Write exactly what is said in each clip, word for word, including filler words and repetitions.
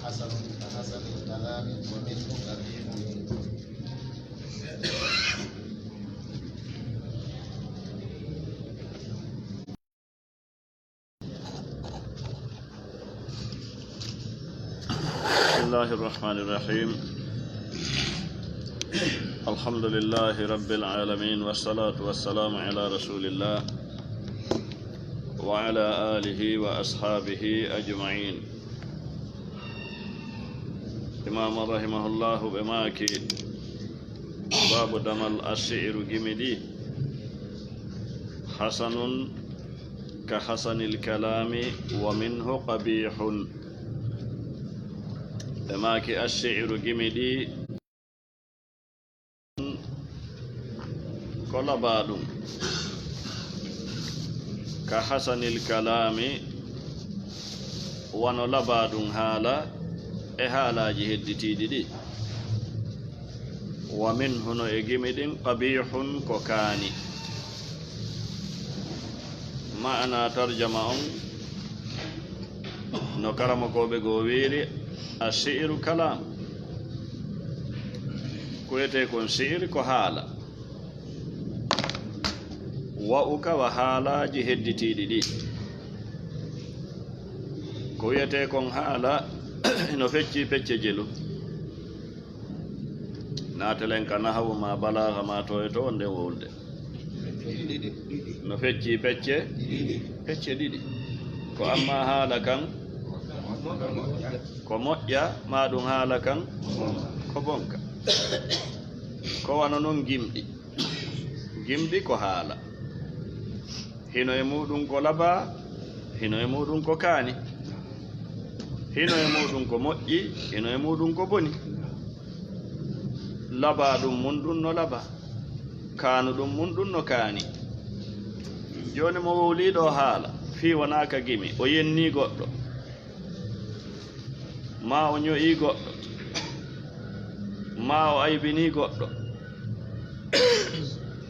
حسن كحسن الكلام ومنه قبيح. بسم الله الرحمن الرحيم. الحمد لله رب العالمين، والصلاة والسلام على رسول الله وعلى آله وأصحابه أجمعين. Imam rahimahullah ɓe maaki, baabu damal ash-shi'ru gimi ɗi, hasanun ka hasanil kalami wa minhu qabihun. Ɓe maaki ash-shi'ru gimi ɗi ko labaaɗum, ka hasanil kalami, wano labaaɗum haala e haalaaji hedditiiɗi ɗi. Wa minhu, no e gimi ɗin, qabihun, ko kaani. Maana tarjama on, no karamokooɓe goo wiiri, a shi'ru kalam. Ko wiyetee kon shi'ri ko haala. Wa'uka wa haalaaji hedditiiɗi ɗi. Ko wiyetee kon haala, no feccii pecce jelu. Naatelen ka nahawu ma balaaga ma to e to, on ɗen wowlude. No feccii pecce? Pecce ɗiɗi. Ko amma haala kan, ko moƴƴa, ma ɗum haala kan, ko bonka. Ko wano non gimɗi. Gimɗi ko haala. Hino e muɗum ko labaa, hino e muɗum ko kaani. Hino e muɗum ko moƴƴi, hino e muɗum ko boni. Labaa ɗum mun ɗum no labaa, kaanu ɗum mun ɗum no kaani. Jooni mo wowlii ɗoo haala, fii wonaa ka gimi, o yennii goɗɗo. Maa o ño'ii goɗɗo, maa o aybinii goɗɗo,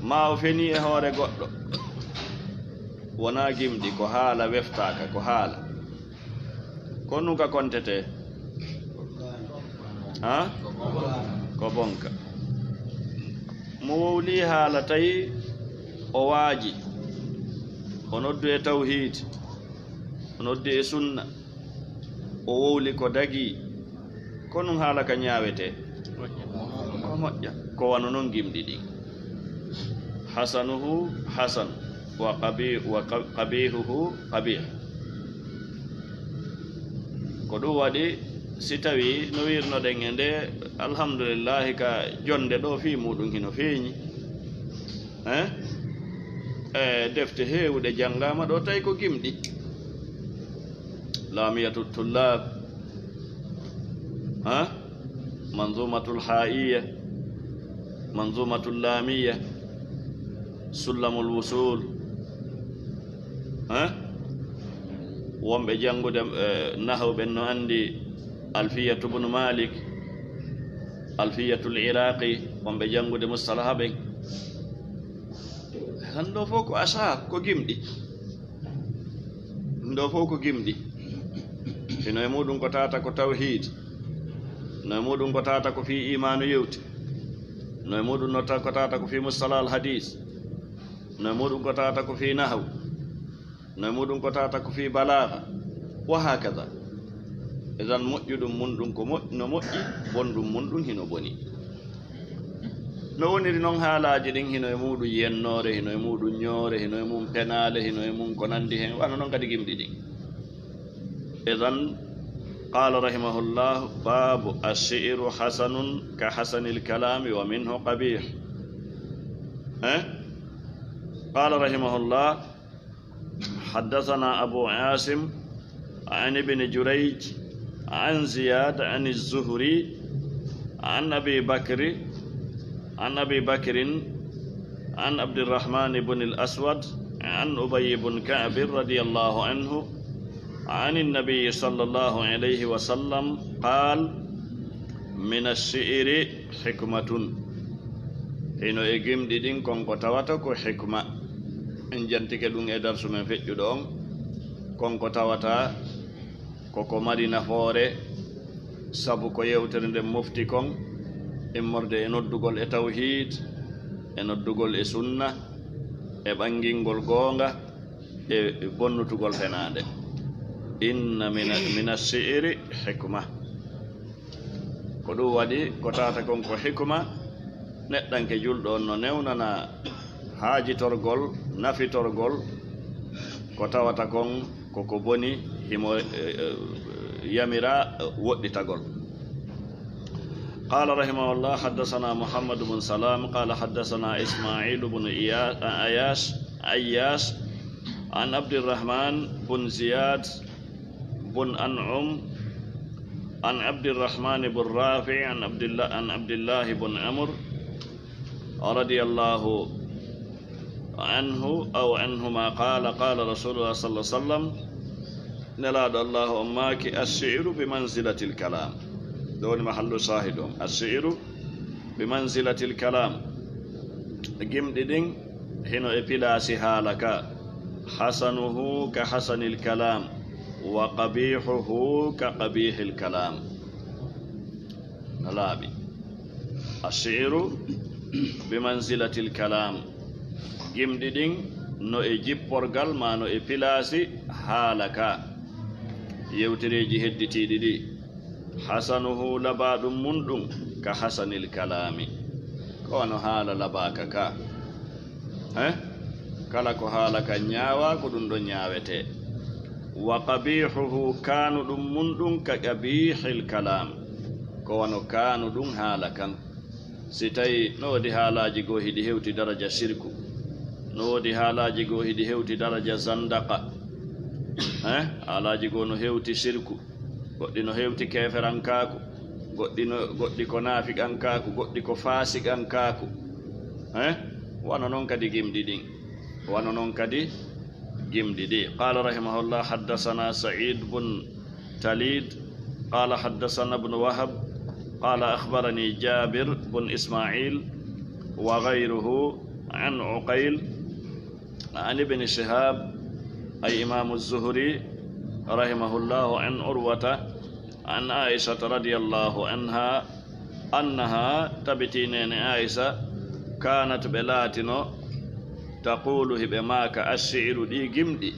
maa o fenii e hoore goɗɗo. Wonaa gimɗi, ko haala weftaaka, ko haala. Ko nun ka kontetee? Haa? Ko bonka. Mo wowlii haala tawi o waaji, o noddu e tawhiid, o noddu e sunna. O wowli ko dagii, ko nun haala ka ñaawetee? Ko moƴƴa. Ko wano non gimɗi ɗin. Hasanuhu hasan, wa qabi-, wa qa-, qabihuhu qabih. Ko ɗum waɗi, si tawii no wirnoɗen e nde, alhamdulillahi, ka jonde ɗoo fii muɗum hino feeñi. Eh? E defte heewuɗe janngaama ɗoo, tawi ko gimɗi. Laamiyatu Tullaab, ha? Manzumatul Haa'iya, Manzumatul Laamiya, Sullamul Wusul, ha? Wonɓe janngude, eh, nahwu ɓen no anndi Alfiyatu bnu Malik, Alfiyatul Iraqi, wonɓe janngude mustalaha ɓen. Tan ɗoo fof ko ashar, ko gimɗi. Ɗum ɗoo fof ko gimɗi. Hino e muɗum ko tawata ko tawhiid. No e muɗum ko tawata ko fii imaanu yewti. No e muɗum no ta-, ko tawata ko fii mustalah al hadiis. No e muɗum ko tawata ko fii nahwu. No e muɗum ko tawata ko fii balaaga. Wa haakada. Idan moƴƴuɗum mun ɗum ko moƴ-, no moƴƴi, bonɗum mun ɗum hino boni. No woniri non haalaaji ɗin, hino e muɗum yennoore, hino e muɗum ñoore, hino e mum penaale, hino e mum ko nandi hen, wano non kadi gimɗi ɗin. Idan, qaala rahimahullah, baabu ash-shi'ru hasanun ka hasanil kalaami wa minhu qabiih. Eh? Qaala rahimahullah, حدثنا أبو عاصم عن ابن جريج عن زياد عن الزهري عن أبي بكر، عن أبي بكر عن عبد الرحمن بن الأسود عن أبي بن كعب رضي الله عنه عن النبي صلى الله عليه وسلم قال: من الشعر حكمة. Hino e gimɗi ɗin kon ko tawata ko hikma. En jantike ɗum e darsu men feƴƴuɗo on. Kon ko tawata ko ko mari nafoore, Sabu ko yewtere nden mofti kon, immorde e noddugol e tawhiid, e noddugol e sunna, e ɓanngingol goonga, e bonnutugol fenaande. Inna mina, mina shi'ri hikma. Ko ɗum waɗi ko tawata kon ko hikma, neɗɗanke julɗo on no newnana haajitorgol, nafitorgol ko tawata kon ko ko boni, himo, eh, eh, yamira, eh, woɗɗitagol. قال رحمه الله: حدثنا محمد بن سلام قال حدثنا إسماعيل بن إيا-، أياش، أياش، عن عبد الرحمن بن زياد بن أنعم عن عبد الرحمن بن رافع عن عبد الله، عن عبد الله بن عمرو رضي الله عنه أو عنهما قال: قال رسول الله صلى الله عليه وسلم، Nelaaɗo Allaahu on maaki: الشعر بمنزلة الكلام. Ɗo woni mahallu shahid on. الشعر بمنزلة الكلام. Gimɗi ɗin hino e pilaasi haala ka. حسنه كحسن الكلام، وقبيحه كقبيح الكلام. No laaɓi. الشعر بمنزلة الكلام. Gimɗi ɗin no e jipporgal maa no e pilaasi haala ka. Yewtereeji hedditiiɗi ɗi. حسنه، labaaɗum mun ɗum, كحسن الكلام. Ko wano haala labaaka ka. Eh? Kala ko haala ka ñaawaa, ko ɗum ɗon ñaawetee. وقبيحه، kaanuɗum mun ɗum, كقبيح الكلام. Ko wano kaanuɗum haala kan. Si tawii no woodi haalaaji goo hiɗi hewti daraja sirku, no woodi haalaaji goo hiɗi hewti daraja zandaka. Eh? Haalaaji goo no hewti sirku, goɗɗi no hewti keeferankaaku, goɗɗi no, goɗɗi ko naafiqankaaku, goɗɗi ko faasiqankaaku. Eh? Wano non kadi gimɗi ɗin. Wano non kadi gimɗi ɗi. قال رحمه الله: حدثنا سعيد بن تليد قال حدثنا ابن وهب قال أخبرني جابر بن إسماعيل وغيره عن عقيل عن ابن شهاب، أي إمام الزهري رحمه الله، عن عروة عن عائشة رضي الله عنها أنها، tabiti neene Aisha, كانت، ɓe laatino, تقول، hiɓe maaka: الشعر، ɗi gimɗi,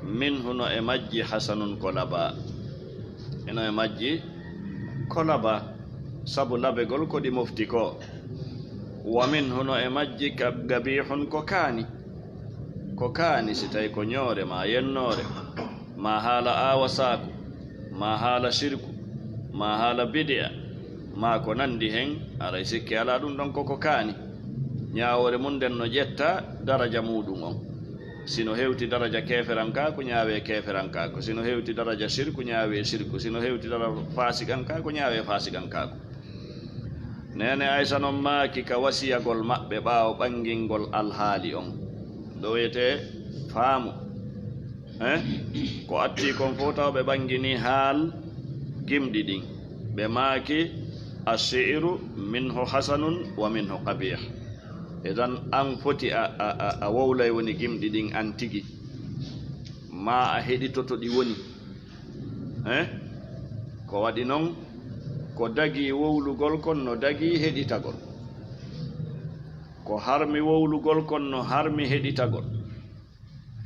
منه، no e majji, حسن، ko labaa. Hino e majji ko labaa, sabu labegol ko ɗi mofti ko. ومنه، no e majji, قبيح، ko kaani. Ko kaani, si tawii ko ñoore maa yennoore, maa haala aawasaaku, maa haala sirku, maa haala bidi'a, maa ko nanndi hen, haray sikke alaa ɗum ɗon ko ko kaani. Ñaawoore mun nden no ƴetta daraja muuɗum on. Si no hewti daraja keeferankaaku, ñaawee keeferankaaku. Si no hewti daraja sirku, ñaawee sirku. Si no hewti daraja faasiqankaaku, ñaawee faasiqankaaku. Neene Aysa non maaki ka wasiyagol maɓɓe ɓaawo ɓangingol alhaali on. Ɗo wiyetee faamu. Eh? Ko attii kon fow tawa ɓe ɓanginii haal gimɗi ɗin. Ɓe maaki: الشعر منه حسن ومنه قبيح. Idan an foti a, a, a, a wowlay woni gimɗi ɗin an tigi. Maa a heɗitoto ɗi woni. Eh? Ko waɗi non, ko dagii wowlugol kon no dagii heɗitagol. Ko harmi wowlugol kon no harmi heɗitagol.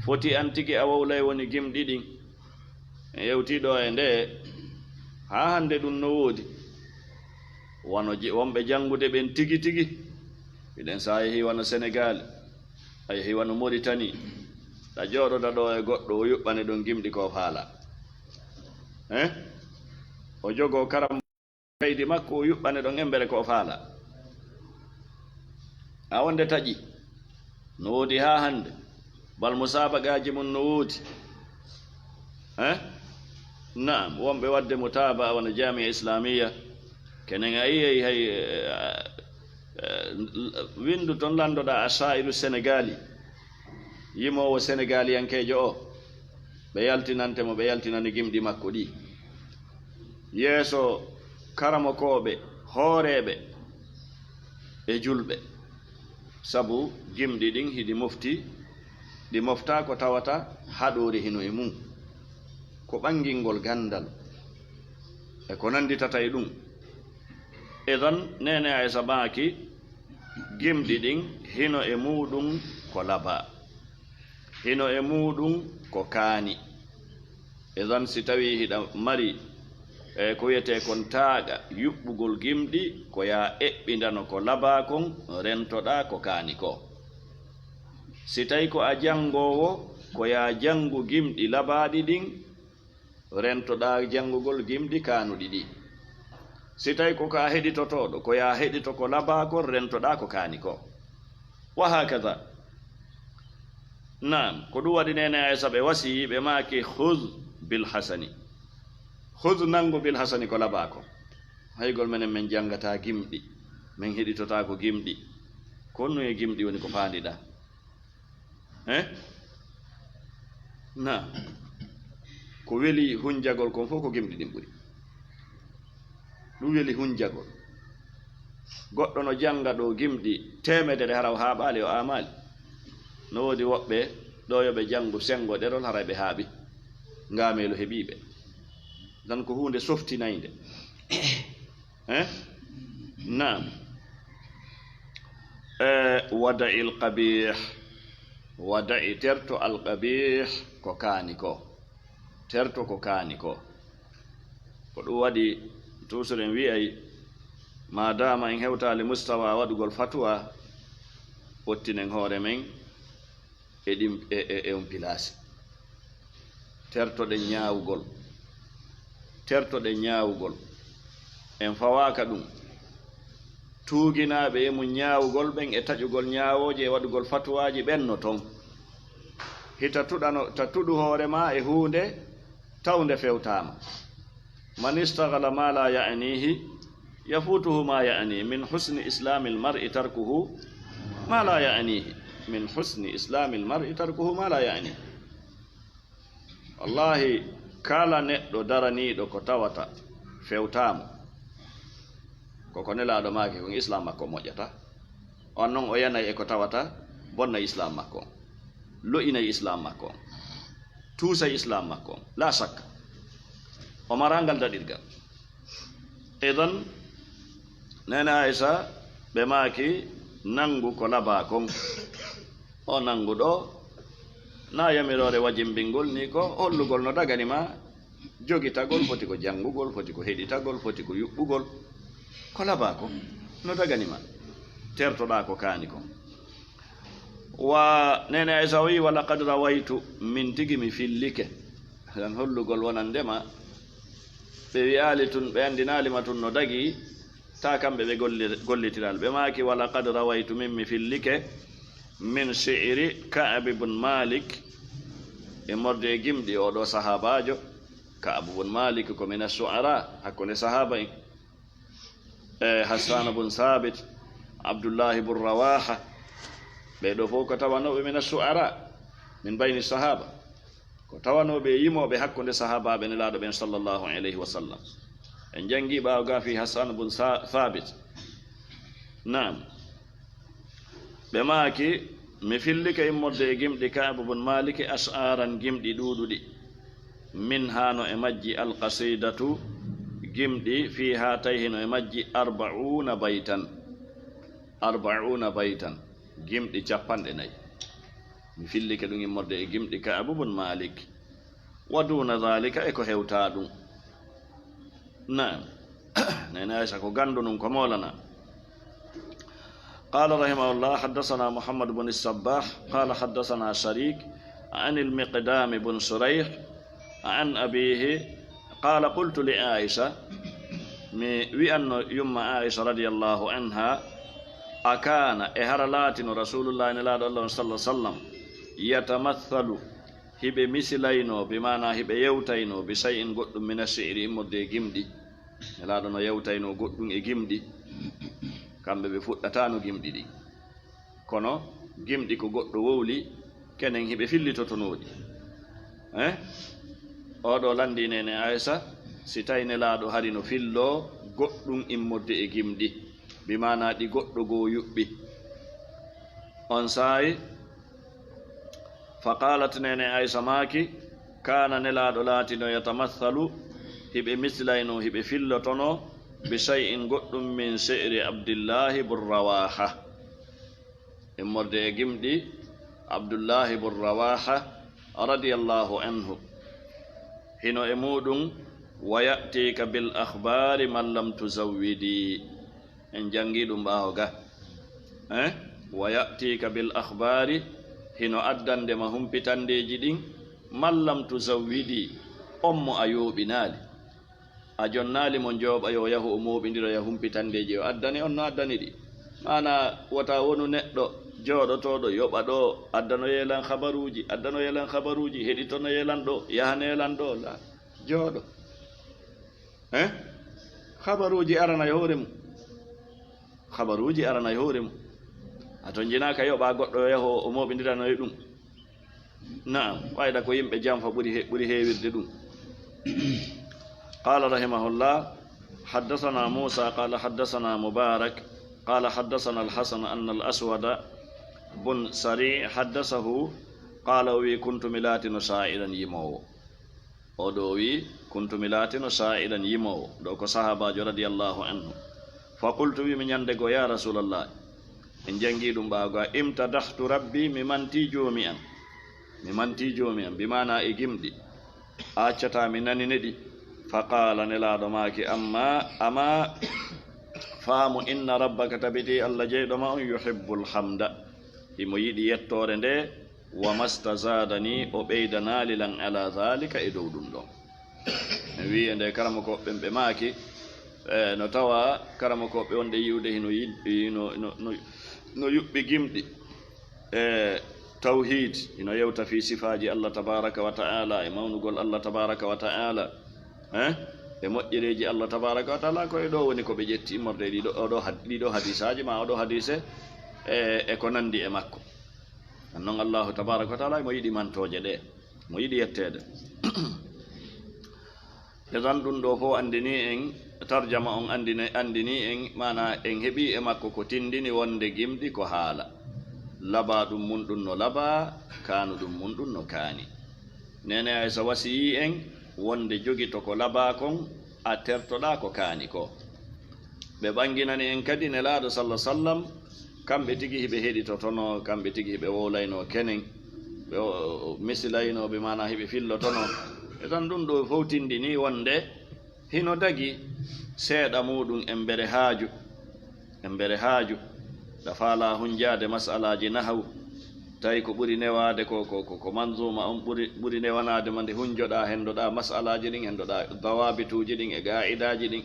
Foti an tigi a wowlay woni gimɗi ɗin. En yewtii ɗo e nde, haa hannde ɗum no woodi. Wano je-, wonɓe janngude ɓen tigi tigi. Miɗen so a yehii wano Senegaali, a yehii wano Moritani, ɗa jooɗoda ɗo e goɗɗo, o yuɓɓane ɗon gimɗi ko o faalaa. Eh? O jogoo karam kaydi makko, o yuɓɓane ɗon embere ko o faalaa. A wonde taƴi. No woodi haa hannde. Bal musaabaqaaji mun no woodi. Eh? Naam, wonɓe waɗde mutaabaa wano Jaamiya Islaamiya. Kenen a yiyay hay, eh, eh, winndu ton lanndoɗaa Ashaa'iru Senegaali. Yimoowo Senegaaliyankeejo o. Ɓe yaltinante mo, ɓe yaltinani gimɗi makko ɗi. Yeeso karamokooɓe, hooreeɓe e julɓe. Sabu gimɗi ɗin hiɗi mofti, ɗi moftaa ko tawata haɗoori hino e mum. Ko ɓangingol ganndal. E ko nannditata e ɗum. Idan, Neene Aysa maaki, gimɗi ɗin hino e muuɗum ko labaa. Hino e muuɗum ko kaani. Idan, si tawii hiɗa mari, e, ko wiyetee kon taaqa yuɓɓugol gimɗi, ko yaa eɓɓindano ko labaa kon, rentoɗaa ko kaani ko. Si tawii ko a janngoowo, ko yaa janngu gimɗi labaaɗi ɗin, rentoɗaa janngugol gimɗi kaanuɗi ɗi. Si tawii ko ka heɗitotooɗo, ko yaa heɗito ko labaa kon, rentoɗaa ko kaani ko. Wa hakaza. Naam, ko ɗum waɗi Neene Aysa ɓe wasiyii, ɓe maaki, "Khudh bil hasani." Khudh, nanngu, bil hasani, ko labaa ko. Haygol menen men janngataa gimɗi, men heɗitotaako gimɗi. Ko honno e gimɗi woni ko faandiɗaa? Eh? Naam. Ko weli hunjagol kon fof ko gimɗi ɗin ɓuri. Ɗum weli hunjagol. Goɗɗo no jannga ɗo gimɗi teemedere, hara o haaɓaali, o aamaali. No woodi woɓɓe ɗo yo ɓe janngu senngo ɗerol, hara ɓe haaɓi. Ngaameelu heɓii ɓe. Tan ko huunde softinaynde. Eh? Naam. Eh, wada'i al-qabih. Wada'i, terto, al-qabih, ko kaani ko. Terto ko kaani ko. Ko ɗum waɗi, toujours en wi'ay, maadaama en hewtaali mustawa waɗugol fatuwa, ɓottinen hoore men e ɗin, e, e, e on pilaasi. Tertoɗen ñaawugol. Tertoɗen ñaawugol. En fawaaka ɗum. Tuuginaaɓe e mum ñaawugol ɓen e taƴugol ñaawooje e waɗugol fatuwaaji ɓen no ton. Hita tuɗano, ta tuɗu hoore maa e huunde tawnde fewtaama. Man istaghala ma la ya'nihi, yafutuhu ma ya'ni. Min husni islamil mar'i tarkuhu ma la ya'nihi. Min husni islamil mar'i tarkuhu ma la ya'ni. Wallahi, kala neɗɗo daraniiɗo ko tawata fewtaamo, ko ko Nelaaɗo maaki kon, Islaam makko moƴƴata. On non o yanay e ko tawata bonna Islaam makko on, lo'inay Islaam makko on, tuusay Islaam makko on, laa shakka. O maraa ngal daɗirgal. Idan, Neene Aysa, ɓe maaki, nanngu ko labaa kon. O nanngu ɗo, na yamiroore wajimbingol ni, ko hollugol no dagani ma jogitagol, foti ko janngugol, foti ko heɗitagol, foti ko yuɓɓugol. Ko labaa kon no dagani ma, tertoɗaa ko kaani kon. Wa Neene Aysa o wi'i, "Wa laqad rawaytu, min tigi mi fillike." Tan hollugol wonande ma, ɓe wi'aali tun, ɓe anndinaali ma tun no dagi, ta kamɓe ɓe golli-, gollitiral. Ɓe maaki, "Wa laqad rawaytu, min mi fillike, min shi'ri Ka'ab ibn Malik, e morde e gimɗi oo ɗoo sahaabaajo." Ka'ab ibn Malik ko mina shu'ara, hakkunde sahaaba en. E Hassan bun Sabit, Abdullahi bun Rawaha, ɓee ɗoo fof ko tawanooɓe mina shu'ara, min bayni sahaba. Ko tawanooɓe e yimooɓe hakkunde sahaabaaɓe Nelaaɗo ɓen, sallallahu alayhi wa sallam. En janngi ɓaawo ga fii Hassan bun Sa-, Sabit. Naam. Ɓe maaki, mi fillike immorde e gimɗi Ka'ab bun Maliki ash'aran, gimɗi ɗuuɗuɗi. Min, hano e majji, alqasidatu, gimɗi, fiha, tawi hino e majji, arba'una baytan. Arba'una baytan, gimɗi cappanɗe nayi. Mi fillike ɗum immorde e gimɗi Ka'ab bun Malik. Wa duna dhalika, e ko hewta ɗum. Naam. Neene Aysa ko ganndo nun ko moolana. قال رحمه الله، حدثنا محمد بن الصباح قال حدثنا شريك عن المقدام بن شريح عن أبيه قال قلت لعائشة، mi wi'anno yumma Aisha radiyallahu anha, akana, e hara laatino Rasulullah, Nelaaɗo Allah on, sallallahu alaihi wasallam, yatamathalu, hiɓe misilaynoo, bi maana hiɓe yewtaynoo, bi shay'in, goɗɗum, mina shi'ri, immorde e gimɗi. Nelaaɗo no yewtaynoo goɗɗum e gimɗi. Kamɓe ɓe fuɗɗataano gimɗi ɗin. Kono gimɗi ko goɗɗo wowli, kenen hiɓe fillitotonooɗi. Eh? Oo ɗoo lanndii Neene Aysa, si tawi Nelaaɗo hari no filloo goɗɗum immorde e gimɗi, bi maana ɗi goɗɗo goo yuɓɓi. On saa'i, fa qaalat, Neene Aysa maaki, kaana, Nelaaɗo laatino, yatamathalu, hiɓe misilayno, hiɓe fillotono, bi shay'in, goɗɗum, min shi'ri Abdillahi bun Rawaha, immorde e gimɗi Abdullahi bun Rawaha radiyallahu anhu. Hino e muɗum, wa ya'tika bil akhbari man lam tuzawwidi. En janngi ɗum ɓaawo ga. Eh? Wa ya'tika bil akhbari, hino addande ma humpitandeeji ɗin, man lam tuzawwidi, on mo a yooɓinaali. A jonnaali mo njooɓa yo yahu o mooɓindira ya humpitandeeji o addani on no addani ɗi. Maana wota wonu neɗɗo jooɗotooɗo yoɓa ɗo, addanoyee lan habaruuji, addanoyee lan habaruuji, heɗitonoyee lan ɗo, yahanee lan ɗo, la. Jooɗo. Eh? Habaruuji arana e hoore mum. Habaruuji arana e hoore mum. A tonjinaaka yoɓa goɗɗo yo yahu o mooɓindirano e ɗum. Naam, wayda ko yimɓe janfa ɓuri he-, ɓuri heewirde ɗum. Qala rahimahullah, haddathana Musa qala haddathana Mubarak qala haddathana al-Hasan anna al-Aswada bun Sari haddathahu qala, o wi, kuntu, mi laatino, sha'iran, yimoowo. O ɗo wi, kuntu, mi laatino, sha'iran, yimoowo. Ɗo ko sahaabaajo radiyallahu anhu. Fa qultu, wi mi ñande goo, ya Rasulallah, en janngi ɗum ɓaawo ga, imtadahtu rabbi, mi manti joomi am. Mi manti joomi am, bi maana e gimɗi. A accataa mi nanine ɗi. Fa qaala, Nelaaɗo maaki, amma, amma faamu, inna rabbaka, tabiti Allah jeyɗo ma on, yuhibbul hamda, himo yiɗi yettoore nde, wa mastazadani, o ɓeydanaali lan ala dhalika, e dow ɗum ɗon. Mi wi'i e nde karamokooɓe ɓen ɓe maaki, e, no tawa karamokooɓe on ɗe yi'ude hino yiɗ-, hino, no, no, no yuɓɓi gimɗi. E, tawhiid, hino yewta fii sifaaji Allah tabaraka wa ta'ala, e mawnugol Allah tabaraka wa ta'ala. Eh? E moƴƴereeji Allah tabaraka wa ta'ala, ko e ɗo woni ko ɓe ƴetti immorde e ɗiɗo, oɗo had-, ɗiɗo hadiisaaji ma oɗo hadiise, e, e ko nandi e makko. Non Allahu tabaraka wa ta'ala mo yiɗi mantooje ɗe, mo yiɗi yetteede. Idan ɗum ɗo fof anndini en, tarjama on anndini, anndini en, maana en heɓi e makko ko tindini wonde gimɗi ko haala. Laba ɗum mun ɗum no laba, kaanu ɗum mun ɗum no kaani. Neene Aysa wasiyii en wonde jogito ko laba kon, a tertoɗaa ko kaani ko. Ɓe ɓanginani en kadi Nelaaɗo salla sallam, kamɓe tigi hiɓe heɗitotono, kamɓe tigi hiɓe wowlayno kenen, ɓe o-, o-, misilayno, ɓe maana hiɓe fillotono. E tan ɗum ɗo fof tindini wonde hino dagi seeɗa muɗum embere haaju, embere haaju. Ɗa faala hunjaade masalaaji nahaw, tawi ko ɓuri newaade ko, ko, ko, ko manzuma on ɓuri, ɓuri newanaade ma nde hunjoɗaa, hendoɗaa masalaaji ɗin, hendoɗaa dawabituuji ɗin e qaa'idaaji ɗin.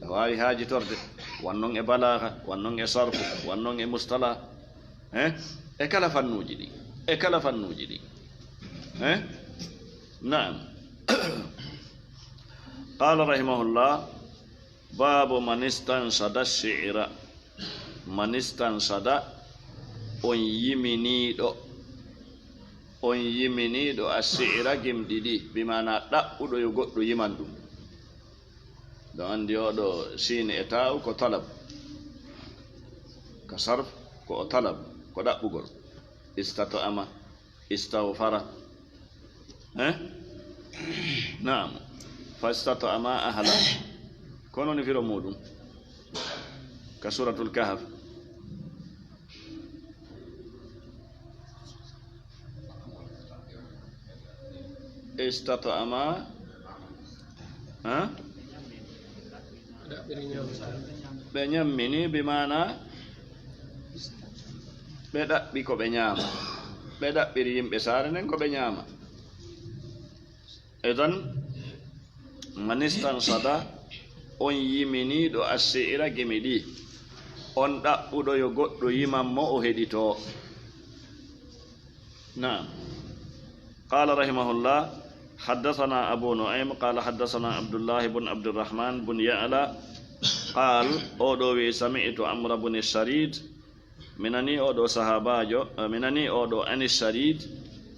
Aɗa waawi haajitorde, wannon e balaaga, wannon e sarfu, wannon e mustalah, eh? E kala fannuuji ɗin, e kala fannuuji ɗin, eh? Naam. Qaala rahimahullah, baabu man istansada shi'ra. Man istansada, on yiminiiɗo, on yiminiiɗo a shi'ra gimɗi ɗi, bi maana ɗaɓɓuɗo yo goɗɗo yiman ɗum. Ɗon anndi oɗo siini e taawu ko talab. Ka sarf ko o talab, ko ɗaɓɓugol. Istata'ama, istawfara. Eh? Naam. Fastata'ama ahla. Kono ni firo muɗum. Ka Suratul Kahf. Istata'ama, ha? Ɓe ñammini, bi maana ɓe ɗaɓɓi ko ɓe ñaama. Ɓe ɗaɓɓiri yimɓe saare nden ko ɓe ñaama. Idan, man istansada, on yiminiiɗo assi'ira gimi ɗi, on ɗaɓɓuɗo yo goɗɗo yiman mo o heɗitoo. Naam. Qaala rahimahullah, haddasanaa Abuu Nu'aym, qaala haddasanaa Abdullaahi bun Abdirrahmaan bun Ya'laa, qaal, oo ɗoo wi'i, sami'tu Amra buni Shariid, mi nanii oo ɗoo sahaabaajo, eh, mi nanii oo ɗoo ani Shariid,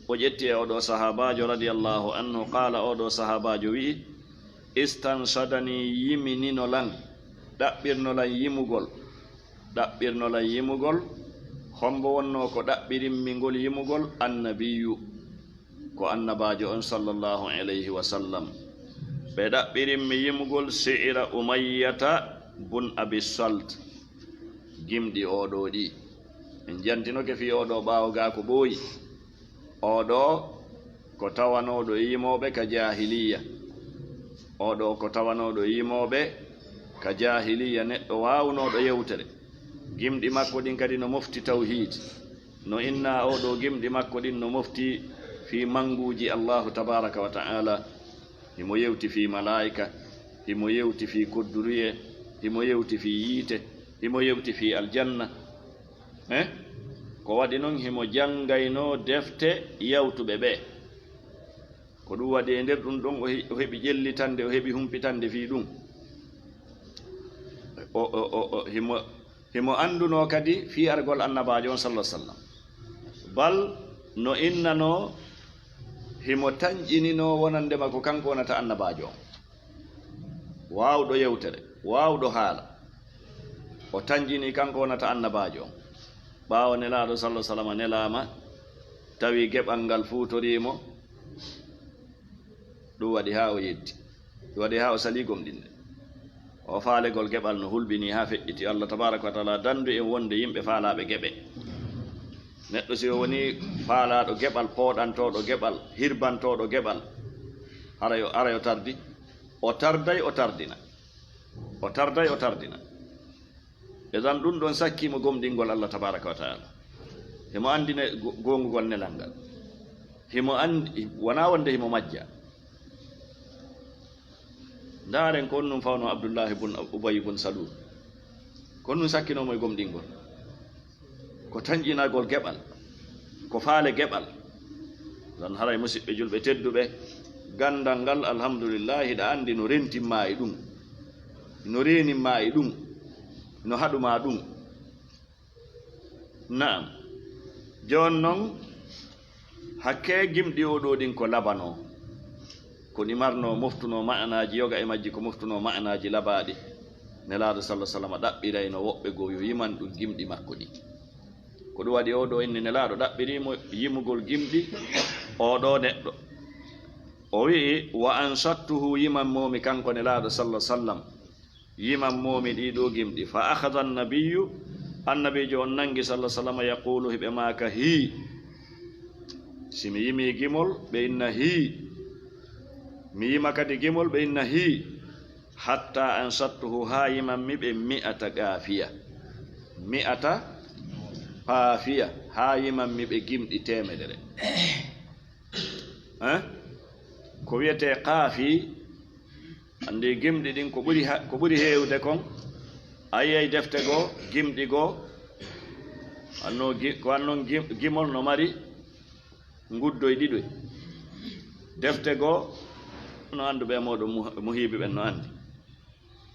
o ƴetti e oo ɗoo sahaabaajo radiyallaahu anhu, qaala, oo ɗoo sahaabaajo wi'i, istansadanii, yiminino lan, ɗaɓɓirno lan yimugol, ɗaɓɓirno lan yimugol, hombo wonnoo ko ɗaɓɓirimmi ngol yimugol? Annabiyyu, ko Annabaajo on sallallaahu alayhi wa sallam. Ɓe ɗaɓɓirimmi yimugol si'ira Umayyata bun Abi Salt, gimɗi oo ɗoo ɗii. En jantinoke fii oo ɗoo ɓaawo gaa ko ɓooyi. Oo ɗoo ko tawanooɗo e yimooɓe ka jaahiliyya. Oo ɗoo ko tawanooɗo e yimooɓe ka jaahiliyya, neɗɗo waawunooɗo yewtere. Gimɗi makko ɗin kadi no mofti tawhiid. No innaa oo ɗoo gimɗi makko ɗin no mofti fii mannguuji Allaahu tabaaraka wa ta'aalaa. Himo yewti fii malaa'ika, himo yewti fii kodduruyee, himo yewti fii yiite, himo yewti fii aljanna. Eh? Ko waɗi non himo janngaynoo defte yawtuɓe ɓee. Ko ɗun waɗi e nder ɗun ɗon o he-, o heɓi ƴellitannde, o heɓi humpitannde fii ɗun. O, o, o, o, himo, himo anndunoo kadi fii argol Annabaajo on, sallallaahu alayhi wa sallam. Bal no innanoo himo tanƴininoo wonannde ma ko kanko wonata Annabaajo on. Waawɗo yewtere, waawɗo haala. O tanƴinii kanko wonata Annabaajo on. Ɓaawo Nelaaɗo, sallallaahu alayhi wa sallam, nelaama, tawi geɓal ngal fuutorii mo, ɗun waɗi haa o yeddi. Ɗun waɗi haa o salii gomɗinde. O faalegol geɓal no hulɓinii haa feƴƴiti. Allah tabaaraka wa ta'aalaa danndu en wonde yimɓe faalaaɓe geɓe. Neɗɗo si o wonii faalaaɗo geɓal, pooɗantooɗo geɓal, hirbantooɗo geɓal, haray o, haray o tardi. O tarday, o tardina. O tarday, o tardina. Idan ɗun ɗon sakkii mo gomɗingol Allah tabaaraka wa ta'aalaa. Himo anndi ne go-, goongugol nelal ngal. Himo anndi, wonaa wonde himo majja. Ndaaren ko honɗun fawnoo Abdullaahi bun Ubayy bun Saluul. Ko honɗun sakkinoo mo e gomɗingol? Ko tanƴinagol geɓal, ko faale geɓal. Ɗon haray, musiɓɓe julɓe tedduɓe, ganndal ngal, alhamdulillaahi, hiɗa anndi no rentin maa e ɗun, no reenin maa e ɗun, no haɗu maa ɗun. Na'am. Jooni non, hakkee gimɗi oo ɗoo ɗin ko labanoo, ko ɗi marnoo, moftunoo ma'anaaji yoga e majji, ko moftunoo ma'anaaji labaaɗi. Nelaaɗo, sallallaahu alayhi wa sallam, ɗaɓɓirayno woɓɓe goo yo yiman ɗun gimɗi makko ɗin. Ko ɗun waɗi oo ɗoo inni Nelaaɗo ɗaɓɓirii mo yimugol gimɗi oo ɗoo neɗɗo. O wi'i, "Wa anshattuhu, yiman moo mi kanko Nelaaɗo, sallallaahu alayhi wa sallam. Yiman moo mi ɗii ɗoo gimɗi." Fa akhadha an-nabiyyu, Annabiijo on nanngi, sallallaahu alayhi wa sallam, yaquulu, hiɓe maaka, "Hii." Si mi yimii gimol, ɓe inna, "Hii." Mi yima kadi gimol, ɓe inna, "Hii." Hatta anshattuhu, haa yiman mi ɓe mi'ata qaafiya. Mi'ata qaafiya, haa yiman mi ɓe gimɗi teemedere. Eh? Ko wi'etee qaafi, anndi gimɗi ɗin ko ɓuri ha-, ko ɓuri heewde kon, a yi'ay defte goo, gimɗi goo, anno gi-, ko annon gim-, gimol no mari nguddoy ɗiɗoy. Defte goo, no annduɓe e mooɗon mu-, muhiiɓe ɓen no anndi.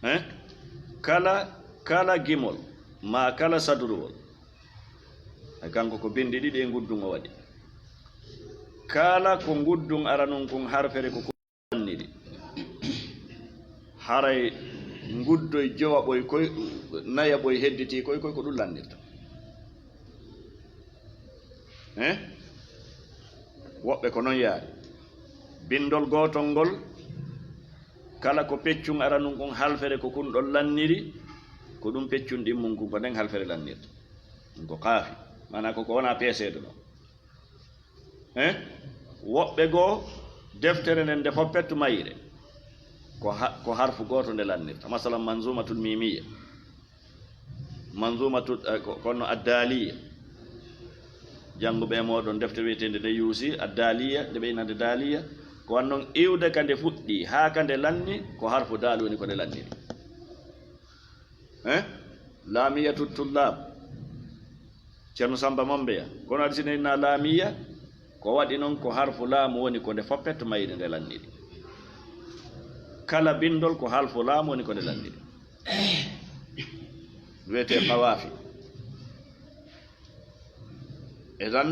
Eh? Kala, kala gimol, maa kala saduruwol, e kanko ko binndi ɗiɗi e nguddun o waɗi. Kala ko nguddun aranun kun harfere ko kun lanniri. Haray nguddoy jowaɓoy koy, nayaɓoy hedditii koy, koy ko ɗun lannirta. Eh? Woɓɓe ko non yaari. Bindol gootol ngol, kala ko peccun aranun kun halfere ko kun ɗon lanniri, ko ɗun peccun ɗimmun kun ko nden halfere lannirta. Ɗun ko qaafi. Maanaa ko ko wonaa peeseede non. Eh? Woɓɓe goo, deftere nden nde foppet mayre. Ko ha-, ko harfu gooto nde lannirta. Masalan, Manzumatul Mimiyya. Manzumatu, eh, ko, kono Addaaliya. Jannguɓe e mooɗon defte wi'eteende nde yuusi, Addaaliya, nde ɓe innande Daaliya. Ko wannon iwde ka nde fuɗɗi, haa ka nde lanni, ko harfu daal woni ko nde lanniri. Eh? Laamiyatu Tullaab. Ceerno Samba Mambeya. Kono aɗa sina inna Laamiya, ko waɗi non ko harfu laamu woni ko nde foppet mayri nde lanniri. Kala bindol ko harfu laamu woni ko nde lanniri. Wiyetee qawaafi. Idan,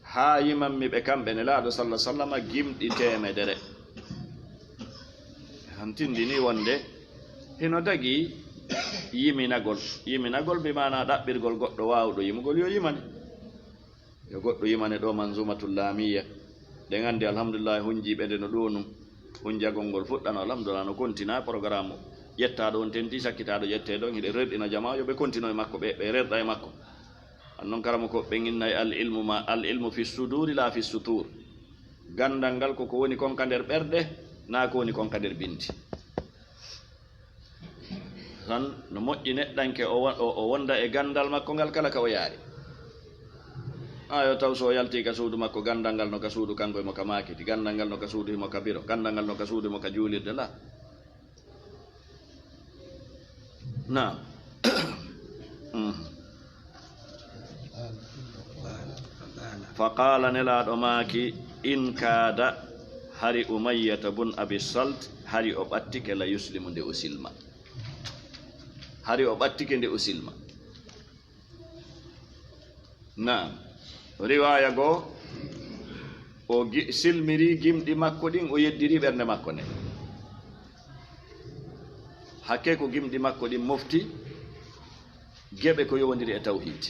haa yimanmi ɓe kamɓe Nelaaɗo salla sallama gimɗi teemedere. An tindini wonde hino dagii yiminagol. Yiminagol bi maanaa ɗaɓɓirgol goɗɗo waawɗo yimugol yo yimane. Yo goɗɗo yimane ɗoo Manzumatul Laamiyya. Ɗen anndi, alhamdulillahi, hunjiiɓe nde no ɗoo nun. Hunjagol ngol fuɗɗano, alhamdulillah, no kontina programme o. Ƴettaaɗo on tenti, sakkitaaɗo ƴettee ɗon, hiɗe rerɗina jamaa, yo ɓe kontino e makko, ɓe, ɓe rerɗa e makko. An non karamo ko ɓe innay al ilmu ma, al ilmu fi suduri la fi sutur. Gandal ngal ko ko woni kon ka nder ɓerɗe, naa ko woni kon ka nder bindi. Tan no moƴƴi neɗɗanke o wa-, o, o wonda e gandal makko ngal kala ka o yaari. Haa yo taw so o yalti ka suudu makko, gandal ngal no ka suudu kanko himo ka maakiti, gandal ngal no ka suudu himo ka biro, gandal ngal no ka suudu himo ka juulirde la. Naam. Mm. Fa qaala, Nelaaɗo maaki, in kaada, hari Umayyata bun Abi Salt, hari o ɓattike, la yuslimu, nde o silma. Hari o ɓattike nde o silma. Naam. Riwaaya goo, o gi-, silmiri gimɗi makko ɗin, o yeddiri ɓernde makko nden. Hakke ko gimɗi makko ɗin mofti geɓe ko yowondiri e tawhiid.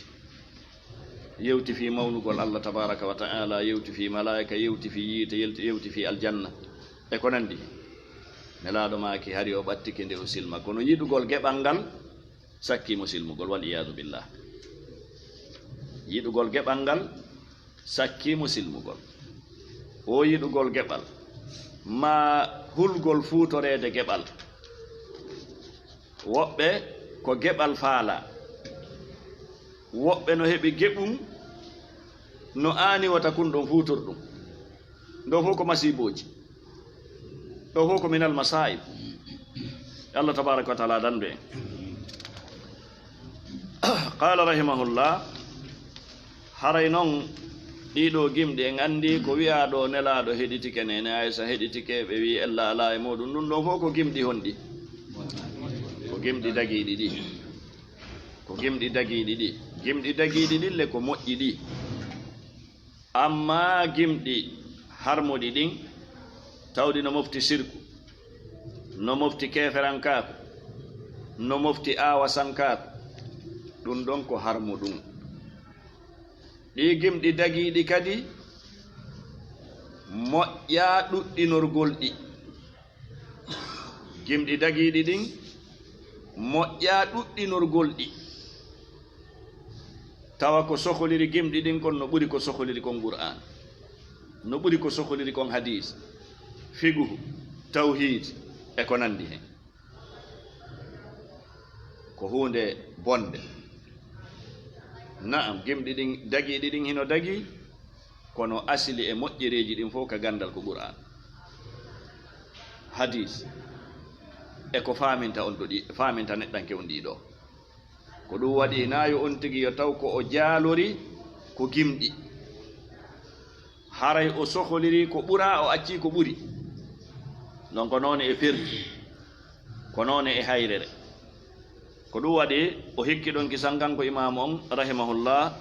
Yewti fii mawnugol Allah tabaaraka wa ta'ala, yewti fii malaa'ika, yewti fii yiite, yelti-, yewti fii aljanna, e ko nandi. Nelaaɗo maaki hari o ɓattike nde o silma. Kono yiɗugol geɓal ngal sakkii mo silmugol, wal iyaadu billah. Yiɗugol geɓal ngal sakkii mo silmugol. O yiɗugol geɓal, maa hulgol fuutoreede geɓal. Woɓɓe ko geɓal faalaa. Woɓɓe no heɓi geɓum no aani wota kun ɗon fuutor ɗum. Ɗo fof ko masiibooji. Ɗo fof ko minal masaa'ib. Allah tabaaraka wa ta'ala dandu en. Qaala rahimahullah, haray non ɗiɗo gimɗi en anndi ko wi'aa ɗo Nelaaɗo heɗitike, Neene Aysa heɗitike, ɓe wi'i ella alaa e muuɗum. Ɗum ɗon fof ko gimɗi honɗi? Ko gimɗi dagiiɗi ɗi. Ko gimɗi dagiiɗi ɗi. Gimɗi dagiiɗi ɗin le ko moƴƴi ɗi. Ammaa gimɗi harmuɗi ɗin, tawɗi no mofti sirku, no mofti keeferankaaku, no mofti aawasankaaku, ɗum ɗon ko harmuɗum. Ɗii gimɗi dagiiɗi kadi, moƴƴaa ɗuɗɗinorgol ɗi. Gimɗi dagiiɗi ɗin, moƴƴaa ɗuɗɗinorgol ɗi. Tawa ko sokoliri gimɗi ɗin kon no ɓuri ko sokoliri kon Qur'aan, no ɓuri ko sokoliri kon hadiis, fiqhu, tawhiid, e ko nandi hen. Ko huunde bonde. Na'am, gimɗi ɗin, dagiiɗi ɗin hino dagii, kono asili e moƴƴereeji ɗin fof ka gandal ko Qur'aan, hadiis, e ko faaminta on ɗo ɗi, faaminta neɗɗanke on ɗii ɗoo. Ko ɗum waɗi, hinaa yo on tigi yo taw ko o jaalori ko gimɗi. Haray o sokoliri ko ɓuraa, o accii ko ɓuri. Donc, ko noone e perdi, ko noone e hayrere. Ko ɗum waɗi, o hikki ɗon kisan kanko imaamu on, rahimahullah,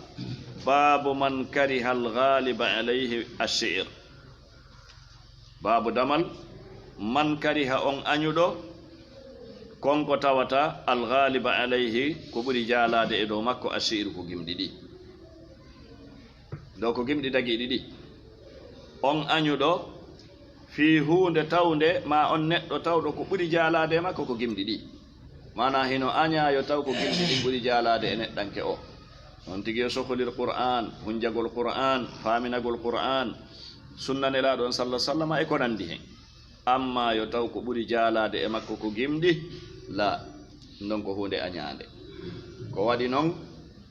baabu man kariha al-ghaliba alayhi ash-shi'r. Baabu damal, man kariha, on añuɗo, kon ko tawata al-ghaliba alayhi, ko ɓuri jaalaade e dow makko, ash-shi'ru, ko gimɗi ɗi. Ɗo ko gimɗi dagiiɗi ɗi. On añuɗo fii huunde tawnde, maa on neɗɗo tawɗo ko ɓuri jaalaade e makko ko gimɗi ɗi. Maanaa hino añaa yo taw ko gimɗi ɗin ɓuri jaalaade e neɗɗanke o. On tigi yo sokolir Qur'aan, hunjagol Qur'aan, faaminagol Qur'aan, sunna Nelaaɗo on salla sallama e ko nandi hen. Ammaa yo taw ko ɓuri jaalaade e makko ko gimɗi, laa, ɗum ɗon ko huunde añaande. Ko waɗi non,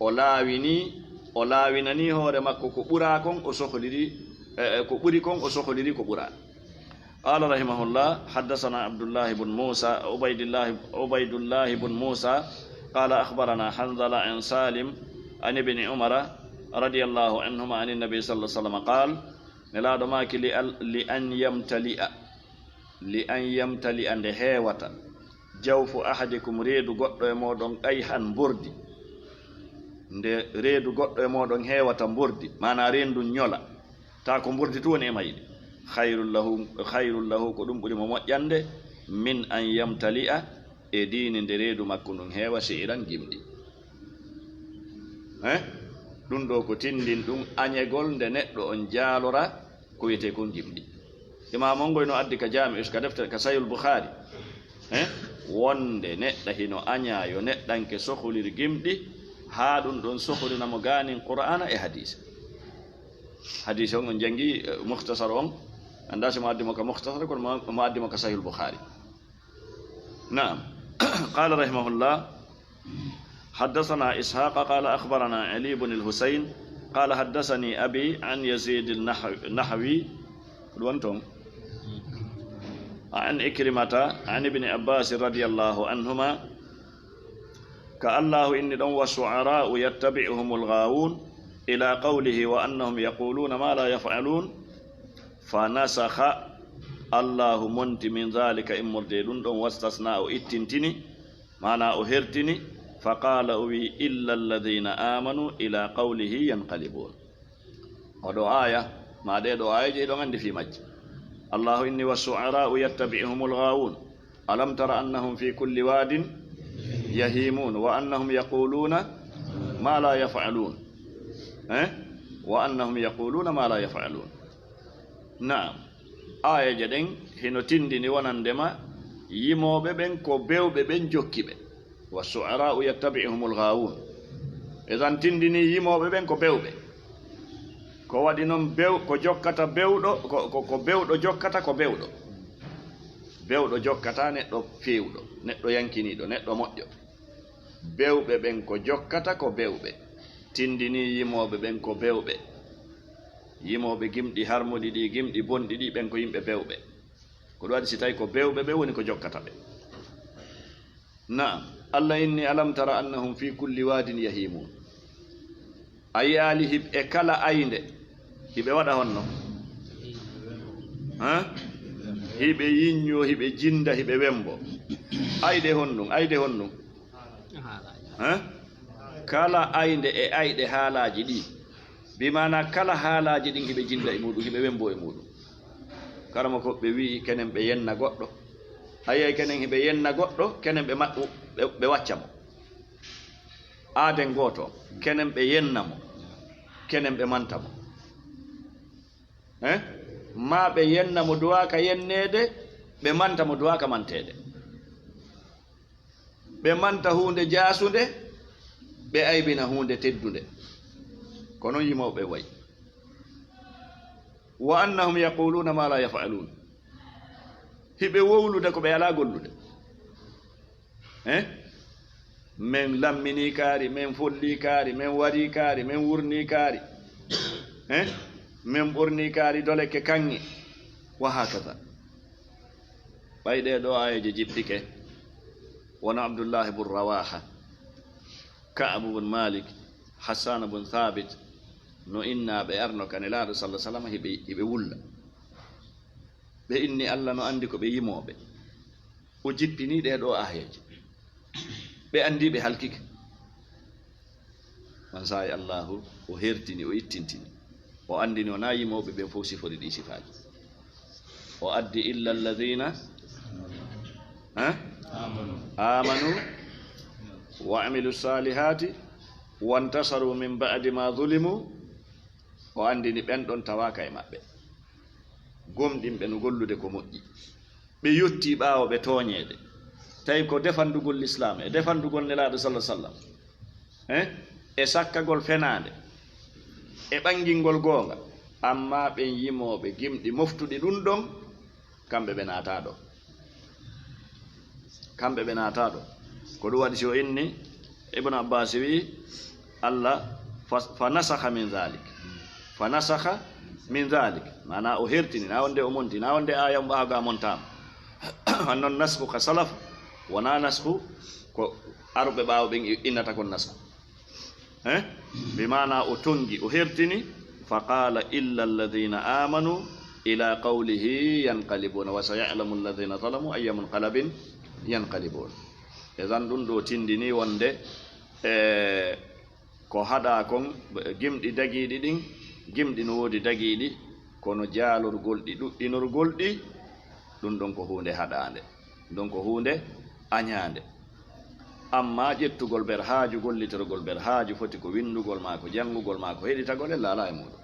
o laawini, o laawinanii hoore makko ko ɓuraa kon, o sokoliri, e, e, ko ɓuri kon, o sokoliri ko ɓuraa. قال رحمه الله: حدثنا عبد الله بن موسى، عبيد الله، عبيد الله بن موسى، قال: أخبرنا حنظلة عن سالم عن ابن عمر رضي الله عنهما عن النبي صلى الله عليه وسلم قال: Nelaaɗo maaki: "Li al-, li an yamtali'a, li an yamtali'a, nde heewata, jawfu ahadikum, reedu goɗɗo e mooɗon, qayhan, mbordi." Nde reedu goɗɗo e mooɗon heewata mbordi, maanaa reendu ndun ñola, taa ko mbordi tun woni e mayde. Khayrun lahu, khayrun lahu, ko ɗum ɓuri mo moƴƴande, min an yamtali'a, e diini nde reedu makko ndun heewa shi'ran, gimɗi. Eh? Ɗum ɗoo ko tindin ɗum añegol nde neɗɗo on jaalora ko wiyetee kon gimɗi. Imam on ngoy no addi ka Jaami'u, ka defte, ka Sahihul Bukhari. Eh? Wonde neɗɗo hino añaa yo neɗɗanke sohlir gimɗi, haa ɗum ɗon sohlina mo gaanin Qur'aana e hadiisa. Hadiisa on, on janngi, eh, Mukhtasar on, anndaa si mo addi mo ka Mukhtasar, kono mo, mo addi mo ka Sahihul Bukhari. Naam. Qala rahimahullah, حدثنا إسحاق قال أخبرنا علي بن الحسين قال حدثني أبي عن يزيد النحو-، النحوي، ko ɗum woni toon, عن عكرمة عن ابن عباس رضي الله عنهما، ka Allaahu inni ɗon, والشعراء يتبعهم الغاوون، إلى قوله، وأنهم يقولون ما لا يفعلون، فنسخ، Allaahu monti, من ذلك، immorde e ɗum ɗon, واستثنى، o ittintini, maanaa o hertini, فقال، o wi'i, إلا الذين آمنوا إلى قوله ينقلبون. Oɗo aaya, maa ɗee ɗoo aayeeje, hiɗon anndi fii majji. الله إني والشعراء يتبعهم الغاوون. ألم تر أنهم في كل واد يهيمون وأنهم يقولون ما لا يفعلون. Eh? وأنهم يقولون ما لا يفعلون. Naam. Aayeeje ɗen hino tindini wonande ma yimooɓe ɓen ko bewɓe ɓen jokki ɓe. والشعراء يتبعهم الغاوون. Idan tindini yimooɓe ɓen ko bewɓe. Ko waɗi non bew-, ko jokkata bewɗo, ko, ko, ko bewɗo jokkata ko bewɗo. Bewɗo jokkata neɗɗo feewɗo, neɗɗo yankiniiɗo, neɗɗo moƴƴo. Bewɓe ɓen ko jokkata ko bewɓe. Tindini yimooɓe ɓen ko bewɓe. Yimooɓe gimɗi harmuɗi ɗi, gimɗi bonɗi ɗi, ɓen ko yimɓe bewɓe. Ko ɗum waɗi si tawi ko bewɓe ɓe woni ko jokkata ɓe. Naam, Allah inni, ألم تر أنهم في كل واد يهيمون. A yi'aali hiɓe e kala aynde, hiɓe waɗa honno? Ha? Hiɓe yiññoo, hiɓe jinda, hiɓe wembo. Ayde honɗum, ayde honɗum? Ha? Kala aynde e ayɗe haalaaji ɗi. Bi maana kala haalaaji ɗin hiɓe jinda e muuɗum, hiɓe wembo e muuɗum. Karamoko ɓe wi'i kenen ɓe yenna goɗɗo. A yi'ay kenen hiɓe yenna goɗɗo, kenen ɓe ma-, ɓe, ɓe wacca mo. Aaden gooto, kenen ɓe yenna mo, kenen ɓe manta mo. Eh? Maa ɓe yenna mo duwaaka yenneede, ɓe manta mo duwaaka manteede. Ɓe manta huunde jaasunde, ɓe aybina huunde teddunde. Ko non yimooɓe wayi. وأنهم يقولون ما لا يفعلون. Hiɓe wowlude ko ɓe alaa gollude. Eh? Men lamminii kaari, men follii kaari, men warii kaari, men wurnii kaari. Eh? Men ɓornii kaari doleke kaŋŋe. Wa hakaza. Ɓay ɗee ɗoo aayeeje jippike, wano Abdullahi bun Rawaaha, Ka'abu bun Malik, Hassana bun Thabit, no innaa ɓe arno ka Nelaaɗo sallallaahu alayhi wa sallam, hiɓe, hiɓe wulla. Ɓe inni Alla no anndi ko ɓe yimooɓe. O jippini ɗee ɗoo aayeeje. Ɓe anndi ɓe halkike. On saa'i Allaahu o hertini, o ittintini. O anndini wonaa yimooɓe ɓen fow sifori ɗii sifaaji. O addi إلا الذين, ha? آمنوا وعملوا الصالحات وانتصروا من بعد ما ظلموا. O anndini ɓen ɗon tawaaka e maɓɓe. Gomɗinɓe no gollude ko moƴƴi. Ɓe yottii ɓaawo ɓe tooñeede. Tawi ko defandugol Lislaam e defandugol Nelaaɗo sallallaahu alayhi wa sallam. Eh? E sakkagol fenaande. E ɓanngingol goonga. Ammaa ɓen yimooɓe gimɗi moftuɗi ɗum ɗon, kamɓe ɓe naataa ɗo. Kamɓe ɓe naataa ɗo. Ko ɗum waɗi si o inni, Ibn Abbas wi'i, Alla, fa, fa nasakha min dhalik. Fa nasakha min dhalik. Maanaa o hertini, naa wonde o monti, naa wonde aaya on ɓaaga montaama. Hannon nasku ka salaf, wonaa nasku ko aruɓe ɓaawo ɓen innata kon nasku. Eh? Bi maanaa o tongi, o hertini, fa qaala, "Illa alladhina amanu ila qawlihi yanqalibuna, wa sayalamu alladhina zalamu ayya munqalabin yanqalibun." E zan ɗum ɗo tindini wonde, e, ko haɗa kon, gimɗi dagiiɗi ɗin, gimɗi no woodi dagiiɗi, kono jaalorgol ɗi, ɗuɗɗinorgol ɗi, ɗum ɗon ko huunde haɗaande, ɗum ɗon ko huunde añaande. Amma ƴettugol ber haaju, gollitorgol ber haaju, foti ko winndugol maa, ko janngugol maa, ko heɗitagol, ella alaa e muuɗum.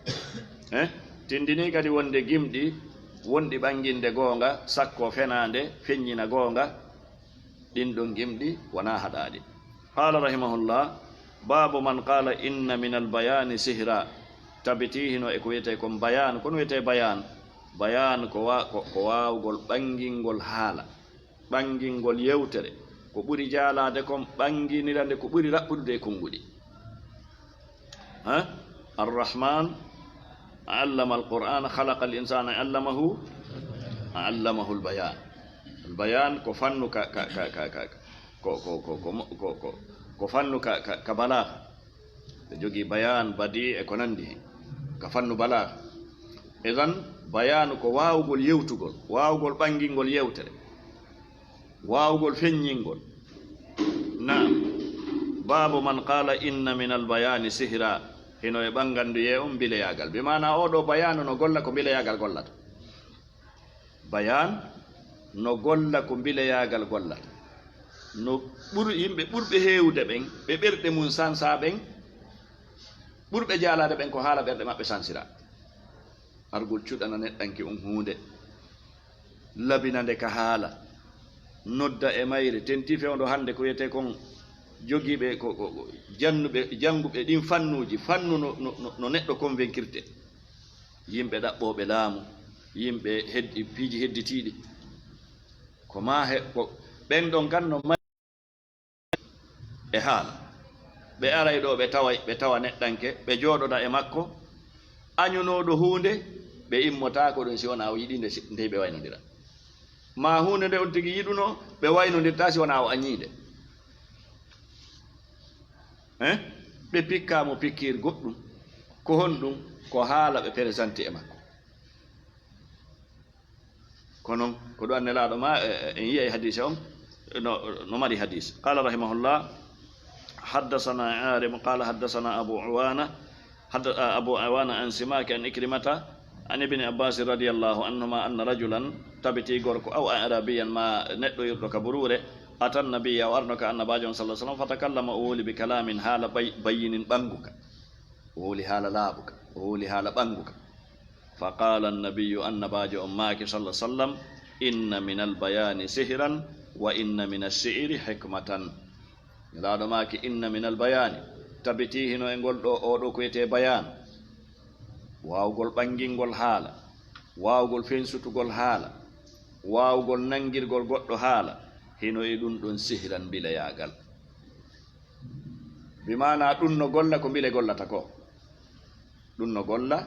Eh? Tindini kadi wonde gimɗi wonɗi ɓannginde goonga, sakko fenaande, feññina goonga, ɗin ɗon gimɗi wonaa haɗaaɗi. Qaala rahimahullah, baabu man qaala inna min albayaani sihra, tabitii hino e ko wiyetee kon bayaan. Kono wiyetee bayaan, bayaan ko wa-, ko, ko waawgol ɓanngingol haala, ɓanngingol yewtere, ko ɓuri jaalaade kon ɓannginira nde ko ɓuri raɓɓuɗude e konnguɗi. Ha? Arrahman allama alquran, khalaqa al insana, allamahu, allamahu albayan. Albayan ko fannu ka, ka, ka, ka, ka, ko, ko, ko, ko, ko, ko, ko fannu ka, ka, ka balagha. Ɓe jogii bayan, badi e ko nandi hen. Ka fannu balagha. Idan, bayanu ko waawgol yewtugol, waawgol ɓanngingol yewtere, waawgol feññingol. Naam. Baabu man qaala inna min albayaani sihra. Hino e ɓannganduyee on mbileyaagal. Bi maana oo ɗoo bayaanu no golla ko mbileyaagal gollata. Bayaan no golla ko mbileyaagal gollata. No ɓur-, yimɓe ɓurɓe heewude ɓen, ɓe ɓerɗe mum sansaa ɓen, ɓurɓe jaalaade ɓen ko haala ɓerɗe maɓɓe sansiraa. Argol cuɗana neɗɗanke on huunde, labina nde ka haala, nodda e mayre, tentii fewndo hannde ko wiyetee kon jogiiɓe ko, ko, ko jannuɓe, jannguɓe ɗin fannuuji, fannu no, no, no, no neɗɗo convaincirte. Yimɓe ɗaɓɓooɓe laamu, yimɓe heddi-, piiji hedditiiɗi. Ko maa he-, ko ɓen ɗon kan no e haala. Ɓe aray ɗoo, ɓe taway, ɓe tawa neɗɗanke, ɓe jooɗoda e makko, añunooɗo huunde, ɓe immotaako ɗum si wonaa o yiɗii nde, si, ndey ɓe waynondira. Maa huunde nde on tigi yiɗunoo, ɓe waynondirtaa si wonaa o añii nde. Hein? Ɓe pikkaa mo pikkiir goɗɗum. Ko honɗum? Ko haala ɓe peresanti e makko. Ko non, ko ɗum Nelaaɗo ma, e, e, en yi'ay hadiise on, no, no mari hadiis. Qaala rahimahullah, haddasana Aarim, qaala haddasana Abu Uwaana, hadda-, a, Abu Uwaana an Simaaki an Ikrimata, an Ibni Abbaas radiyallahu anhuma anna rajulan, tabiti gorko, aw Arabiyan, ma neɗɗo yurɗo ka buruure, atan nabiyya, o arno ka Annabaajo on sallallahu alaihi wasallam, fatakallama, o woli bi kalaamin, haala bay-, bayyinin ɓannguka. O woli haala laaɓuka, o woli haala ɓannguka. Fa qaala annabiyyu, Annabaajo on maaki, sallallahu alaihi wasallam, inna min albayaani sihran wa inna min ash-shi'ri hikmatan. Nelaaɗo maaki, inna min albayaani, tabitii hino e ngol ɗoo, oo ɗoo ko wiyetee bayaan, waawgol ɓanngingol haala, waawgol fensutugol haala, waawgol nanngirgol goɗɗo haala, hino e ɗum ɗon sihran mbileyaagal. Bi maanaa ɗum no golla ko mbile gollata ko. Ɗum no golla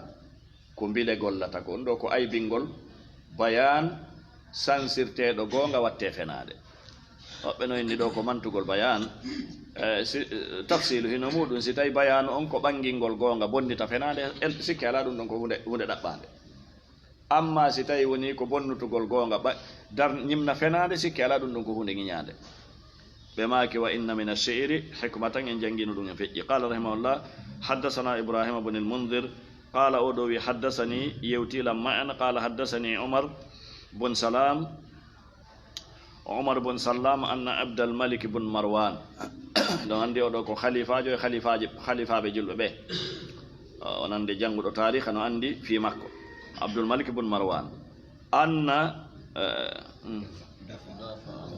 ko mbile gollata ko. Ɗum ɗoo ko aybingol bayaan sansirteeɗo goonga wattee fenaande. Woɓɓe no inni ɗoo ko mantugol bayaan, eh, si, eh, tafsiilu hino muuɗum, si tawi bayaanu on ko ɓanngingol goonga bonnita fenaande, el-, sikke alaa ɗum ɗon ko huunde, huunde ɗaɓɓaande. Amma si tawi woni ko bonnutugol goonga, ɓa-, dar-, ñimna fenaande, sikke alaa ɗum ɗon ko huunde ŋiñaande. Ɓe maaki, wa inna min ash-shi'ri hikmatan, en janngino ɗum, en feƴƴi. Qaala rahimahullah, haddasana Ibrahima bun al-Mundir, qaala, oo ɗoo wi, haddasani, yewti lam ma'an, qaala, haddasani Umar bun Salam, Umar bun Sallam, anna Abdal Malik bun Marwan. Ɗon anndi oo ɗoo ko khalifaajo e khalifaaji, khalifaaɓe julɓe ɓe. On anndi jannguɗo taariikha no anndi fii makko. Abdul Malik bun Marwan. Anna, eh, mm.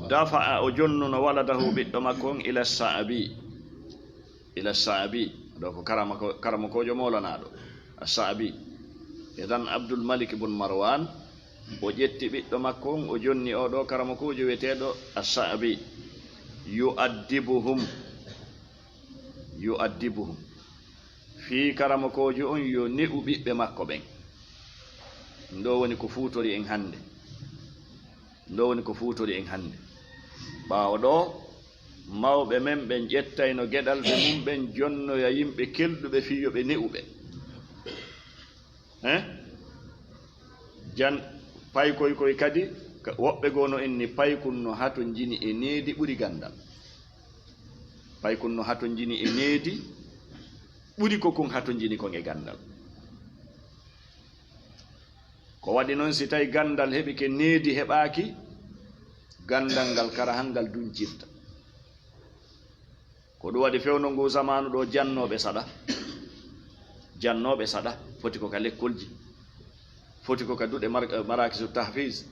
Dafa'a, o jonnuno waladahu, ɓiɗɗo makko on, ila Sha'bi. Ila Sha'bi. Ɗoo ko karama ko, karamokoojo mawlanaaɗo. Sha'bi. Idan Abdul Malik bun Marwan, o ƴetti ɓiɗɗo makko on, o jonni oo ɗoo karamokoojo wiyeteeɗo Ash-Sha'bi. Yu'addibuhum. Yu'addibuhum. Fii karamokoojo on yo ne'u ɓiɓɓe makko ɓen. Ɗoo woni ko fuutori en hannde. Ɗoo woni ko fuutori en hannde. Ɓaawo ɗoo, mawɓe men ɓen ƴettayno geɗalɓe mum ɓen, jonnoya yimɓe kelɗuɓe fii yo ɓe ne'u ɓe. Hein? Jan-, paykoy koy kadi, ka-, woɓɓe goo no inni paykun no hatonjini e needi ɓuri ganndal. Paykun no hatonjini e needi ɓuri ko kun hatonjini kon e ganndal. Ko waɗi non, si tawi ganndal heɓike, needi heɓaaki, ganndal ngal kara han ngal duncirta. Ko ɗum waɗi fewndo nguu zamaanu ɗoo, jannooɓe saɗa. Jannooɓe saɗa, foti ko ka lekkolji. Foti ko ka duɗe mar-, marakisu tahfiz.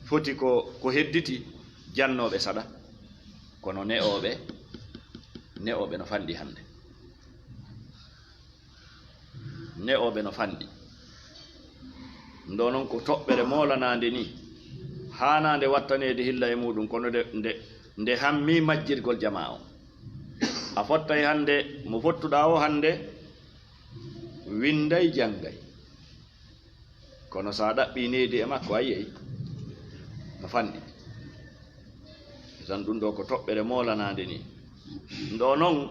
Foti ko, ko hedditi jannooɓe saɗa. Kono ne'ooɓe, ne'ooɓe no fanɗi hannde. Ne'ooɓe no fanɗi. Ndo non ko toɓɓere moolanaande ni. Haanaande wattaneede hilla e muuɗum, kono nde, nde, nde hammi majjirgol jamaa on. A fottay hannde, mo fottuɗaa o hannde, winday, janngay. Kono so a ɗaɓɓii needi e makko, a yiyay no fanɗi. Tan ɗum ɗo ko toɓɓere moolanaande ni. Ndo non,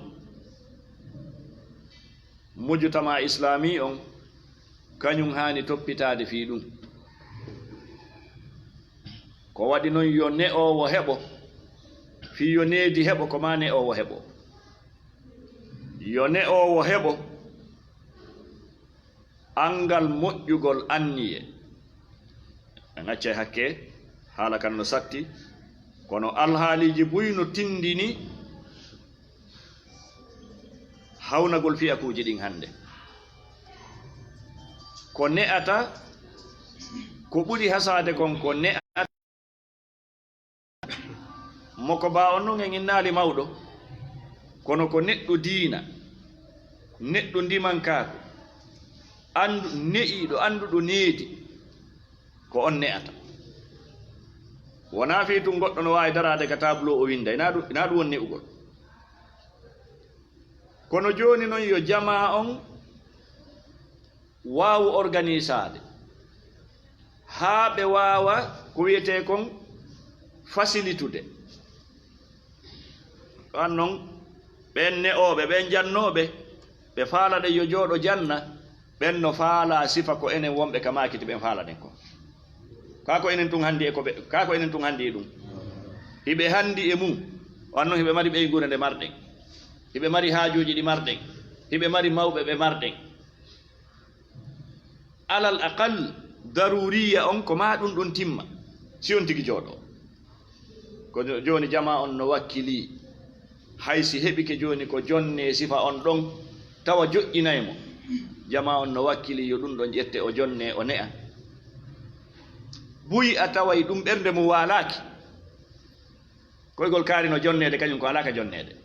mujtama islami on, kañum haani toppitaade fii ɗum. Ko waɗi non, yo ne'oowo heɓo, fii yo needi heɓo, ko maa ne'oowo heɓo. Yo ne'oowo heɓo anngal moƴƴugol anniye. En accay hakke, haala kan no satti, kono alhaaliiji buy no tindini hawnagol fiyakuuji ɗin hannde. Ko ne'ata, ko ɓuri hasaade kon, ko ne'ata. Moko ba on non en innaali mawɗo, kono ko neɗɗo diina, neɗɗo ndimankaaku, anndu-, ne'iiɗo, annduɗo needi, ko on ne'ata. Wonaa fii tun goɗɗo no waawi daraade ka tableau o winnda, inaa ɗum, inaa ɗum woni ne'ugol. Kono jooni non, yo jamaa on waawu organisaade haa ɓe waawa ko wiyetee kon fasilitude. Ɗon non, ɓen ne'ooɓe, ɓen jannooɓe, ɓe faalaɗen yo jooɗo janna, ɓen no faalaa sifa ko enen wonɓe ka maakiti ɓen faalaɗen kon. Kaa ko enen tun hanndi e ko ɓe, kaa ko enen tun hanndi e ɗum. Hiɓe hanndi e mum, on non hiɓe mari ɓeynguure nde marɗen. Hiɓe mari haajuuji ɗi marɗen. Hiɓe mari mawɓe ɓe marɗen. Alal aqal, daruuriya on ko maa ɗum ɗum timma, si on tigi jooɗoo. Ko jo-, jooni jamaa on no wakkilii. Hay si heɓike jooni ko jonnee sifa on ɗon, tawa joƴƴinay mo. Jamaa on no wakkilii yo ɗum ɗon ƴette, o jonnee, o ne'a. Buy a taway ɗum ɓernde mum waalaaki. Koygol kaari no jonneede, kañum ko alaa ka jonneede.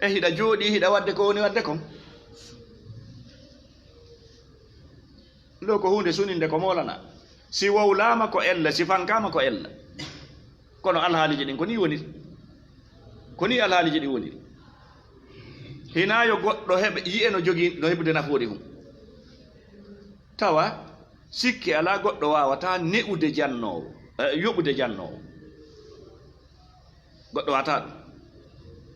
E hiɗa jooɗii, hiɗa waɗde ko woni waɗde kon. Ɗo ko huunde suninde, ko moolana. Si wowlaama ko ella, si fankaama ko ella. Kono alhaaliiji ɗin ko nii woniri. Ko nii alhaaliiji ɗin woniri. Hinaa yo goɗɗo heɓe, yi'e no jogii, no heɓude nafoore hum. Tawa sikke alaa, goɗɗo waawataa ne'ude jannoowo, eh, yoɓude jannoowo. Goɗɗo waawataa ɗum.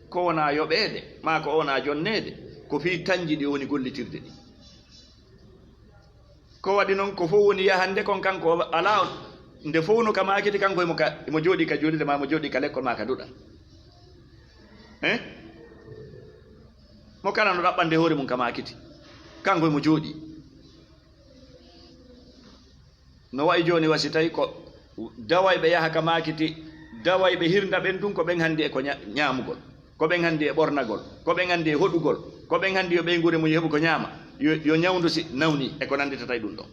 Ko wonaa yoɓeede, maa ko wonaa jonneede, ko fii tanji ɗi o woni gollitirde ɗi. Ko waɗi non, ko fof woni yahande kon, kanko o alaa on. Nde fof no ka maakiti, kanko emo ka, emo jooɗii ka juulirde, maa emo jooɗii ka lekkol, maa ka duɗal. Eh? Mo kala no ɗaɓɓande hoore mum ka maakiti. Kanko emo jooɗii. No wayi jooni, wa si tawi ko dawayɓe yaha ka maakiti, dawayɓe hirnda ɓen tun, ko ɓen hanndi e ko ña-, ñaamugol, ko ɓen hanndi e ɓornagol, ko ɓen hanndi e hoɗugol, ko ɓen hanndi yo ɓeynguure mum heɓu ko ñaama, yo, yo ñawndu si nawni e ko nanndita, tawi ɗum ɗon.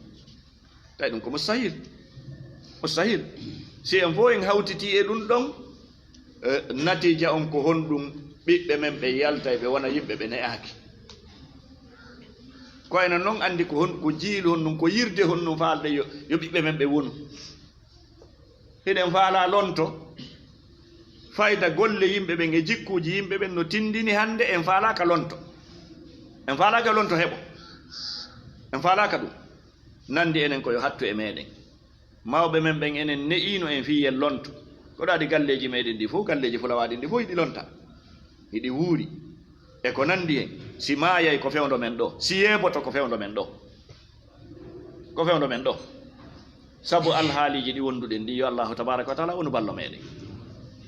Tawi ɗum ko mustahil. Mustahil. Si en fof en hawtitii e ɗum ɗon, eh, natiija on ko honɗum? Ɓiɓɓe men ɓe yaltay, ɓe wona yimɓe ɓe ne'aaki. Ko enen non anndi ko hon-, ko jiilu honɗum, ko yirde honɗum faalɗe yo, yo ɓiɓɓe men ɓe wonu. Hiɗen faalaa lonto. Fayda golle yimɓe ɓen e jikkuuji yimɓe ɓen no tindini hannde en faalaaka lonto. En faalaaka lonto heɓo. En faalaaka ɗum. Nanndi enen ko yo hattu e meɗen. Mawɓe men ɓen enen ne'iino en fii yen lonto. Ko ɗaɗi galleeji meɗen ɗi fof, galleeji fulawaaɗi ɗi fof hiɗi lonta. Hiɗi wuuri. E ko nanndi hen. Si maayay ko fewndo men ɗo. Si yeeboto ko fewndo men ɗo. Ko fewndo men ɗo. Sabu alhaaliiji ɗi wonduɗen ɗi, yo Allahu tabaaraka wa taala wonu ballo meɗen.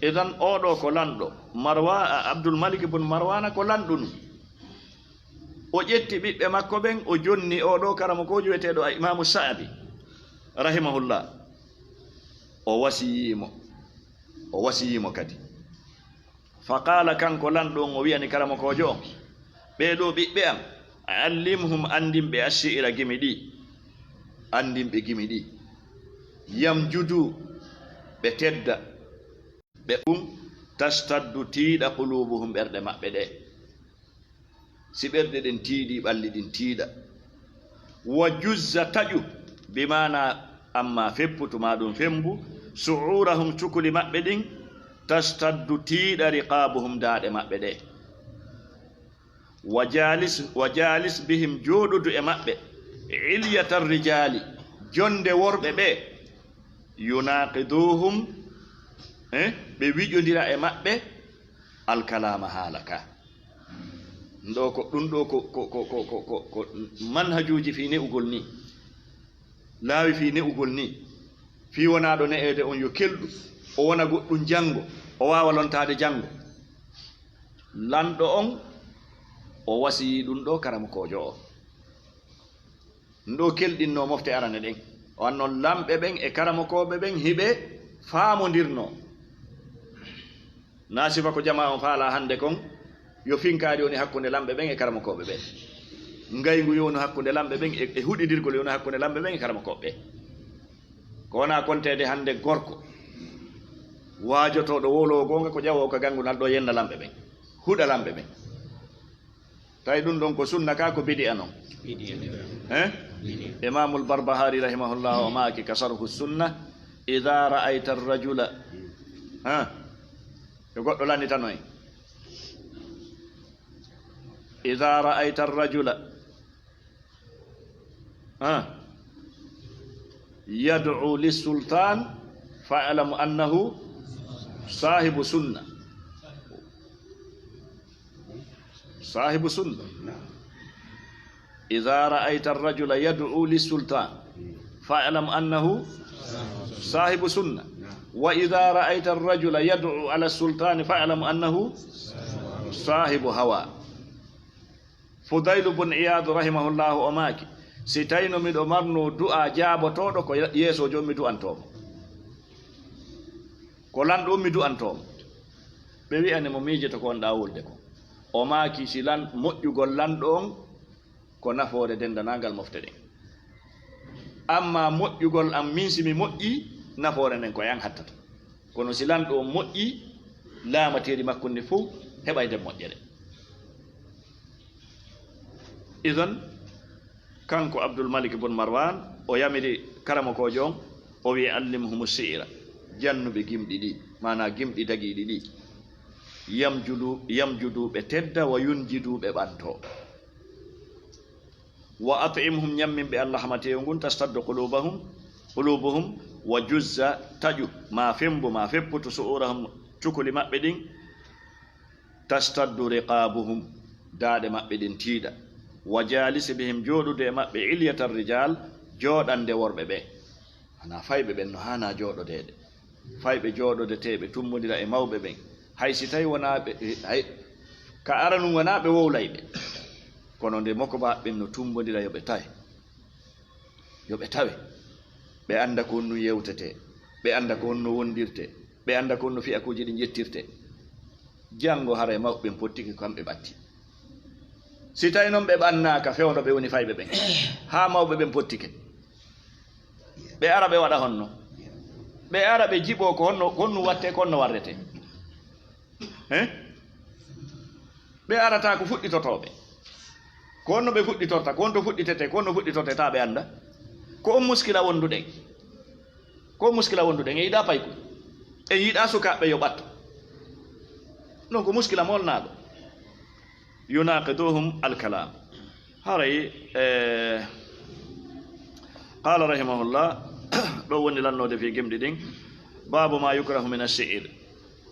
Idan, oo ɗo ko lanɗo. Marwa-, Abdul Malik ibn Marwana ko lanɗo nun. O ƴetti ɓiɓɓe makko ɓen, o jonni oo ɗo karamokoojo wi'eteeɗo a Imaamu Sa'abi, rahimahullah. O wasiyii mo. O wasiyii mo kadi. Fa qaala, kanko lanɗo on, o wi'ani karamokoojo on, ɓee ɗoo ɓiɓɓe am, allimhum, anndin ɓe, ash-shi'ra, gimi ɗi. Anndin ɓe gimi ɗi. Yamjudu, ɓe tedda. Ɓe ɗum, tastaddu, tiiɗa, quluubuhum, ɓerɗe maɓɓe ɗe. Si ɓerɗe ɗen tiiɗi, ɓalli ɗin tiiɗa. Wa juzza, taƴu, bi maana amma fepputu, ma ɗum fembu, su'uurahum, cukuli maɓɓe ɗin, tastaddu, tiiɗa, riqaabuhum, daaɗe maɓɓe ɗe. Wa jaalis, wa jaalis bihim, jooɗodu e maɓɓe, ilyata rijaali, jonde worɓe ɓe, yunaaqiduhum, eh, ɓe wiƴondira e maɓɓe, alkalaama, haala ka. Ɗum ɗo ko, ɗum ɗo ko, ko, ko manhajuuji fii ne'ugol nii. Laawi fii ne'ugol nii. Fii wonaaɗo ne'eede on yo kelɗu, o wona goɗɗum janngo, o waawa lontaade janngo. Lanɗo on, o wasiyii ɗum ɗo karamokoojo o. Ɗum ɗo kelɗinnoo mofte arane ɗen. O annon lamɓe ɓen e karamokooɓe ɓen hiɓe faamondirnoo. Naa sifa ko jamaa on faalaa hannde kon, yo finkaari woni hakkunde lamɓe ɓen e karamokooɓe ɓen. Ngayngu yo wonu hakkunde lamɓe ɓen e, e huɗindirgol yo wonu hakkunde lamɓe ɓen e karamokooɓe ɓen. Ko wonaa konteede hannde gorko waajotooɗo wowloowo goonga ko ƴawoowo ka ganngunal ɗo yenna lamɓe ɓen, huɗa lamɓe ɓen. Tawi ɗum ɗon ko sunna ka, ko bidi'a non? Bidi'a. Eh? Bidi'a. Imamul Barbahari rahimahullah o maaki ka Sarhu Sunna, "Idha ra'ayta ar-rajula," ha? Yo goɗɗo lannitano en. "Idha ra'ayta ar-rajula," ha? "Yad'u lis-sultan fa'lam annahu sahibu sunna." Sahibu sunna. "Idha ra'ayta ar-rajula yad'u lis-sultan fa'lam annahu sahibu sunna. Wa idha ra'ayta ar-rajula yad'u ala as-sultani fa'lam annahu sahibu hawa." Fudaylu bun Iyaadu rahimahullahu o maaki, si tawino miɗo marnoo du'aa jaabotooɗo, ko yeesoojo on mi du'antoo mo. Ko lanɗo on mi du'antoo mo. Ɓe wi'ani mo, "Miijoto ko wonɗaa wolde ko." O maaki, "Si lan-, moƴƴugol lanɗo on ko nafoore denndanaangal mofte ɗen. Ammaa moƴƴugol am min, si mi moƴƴii, nafoore nden ko e an hattata. Kono si lanɗo on moƴƴii, laamateeri makko ndin fow heɓay nden moƴƴere." Idan, kanko Abdul Malik bun Marwan, o yamiri karamokoojo on, o wi'i, "Allimhumu shi'ra." Jannu ɓe gimɗi ɗi, maanaa gimɗi dagiiɗi ɗi. Yamjudu, yamjudu, ɓe tedda, wa yunjidu, ɓe ɓanto. "Wa at'imhum", ñammin ɓe allahma teewu ngun, "tastaddu qulubahum, qulubuhum, wa juzza", taƴu, maa fembu, maa fepputu, "su'urahum", cukuli maɓɓe ɗin, "tastaddu riqabuhum", daaɗe maɓɓe ɗen tiiɗa, "wa jalisi bihim", jooɗude e maɓɓe, "ilyata rijal", jooɗande worɓe ɓe. Ana fayɓe ɓen no haanaa jooɗodeede. Fayɓe jooɗodeteeɓe, tummbondira e mawɓe ɓen. Hay si tawi wonaa ɓe, hay, ka aranun wonaa ɓe wowlayɓe. Kono nde mokobaaɓe ɓen no tummbondira, yo ɓe tawe. Yo ɓe tawe. Ɓe annda ko honno yewtetee. Ɓe annda ko honno wondirtee. Ɓe annda ko honno fiyakuuji ɗin ƴettirtee. Janngo haray mawɓe ɓen pottike ko kamɓe ɓatti. Si tawi non ɓe ɓannaaka, fewndo ɓe woni fayɓe ɓen. Haa mawɓe ɓen pottike. Ɓe ara ɓe waɗa honno? Ɓe ara ɓe jiɓoo ko honno, ko honno wattee, ko honno warretee. Hein? Ɓe arataa ko fuɗɗitotooɓe. Ko honno ɓe fuɗɗitorta, ko honto fuɗɗitetee, ko honno fuɗɗitortee, taa ɓe annda. Ko on muskila wonduɗen. Ko muskila wonduɗen, en yiɗaa payku. En yiɗaa sukaaɓe yo ɓatto. Non ko muskila molnaaɗo. Yunaqiduhum al-kalam. Haray, eh, qala rahimahullah, ɗo woni lannoode fii gimɗi ɗin. Babu ma yukrahu min ash-shi'r.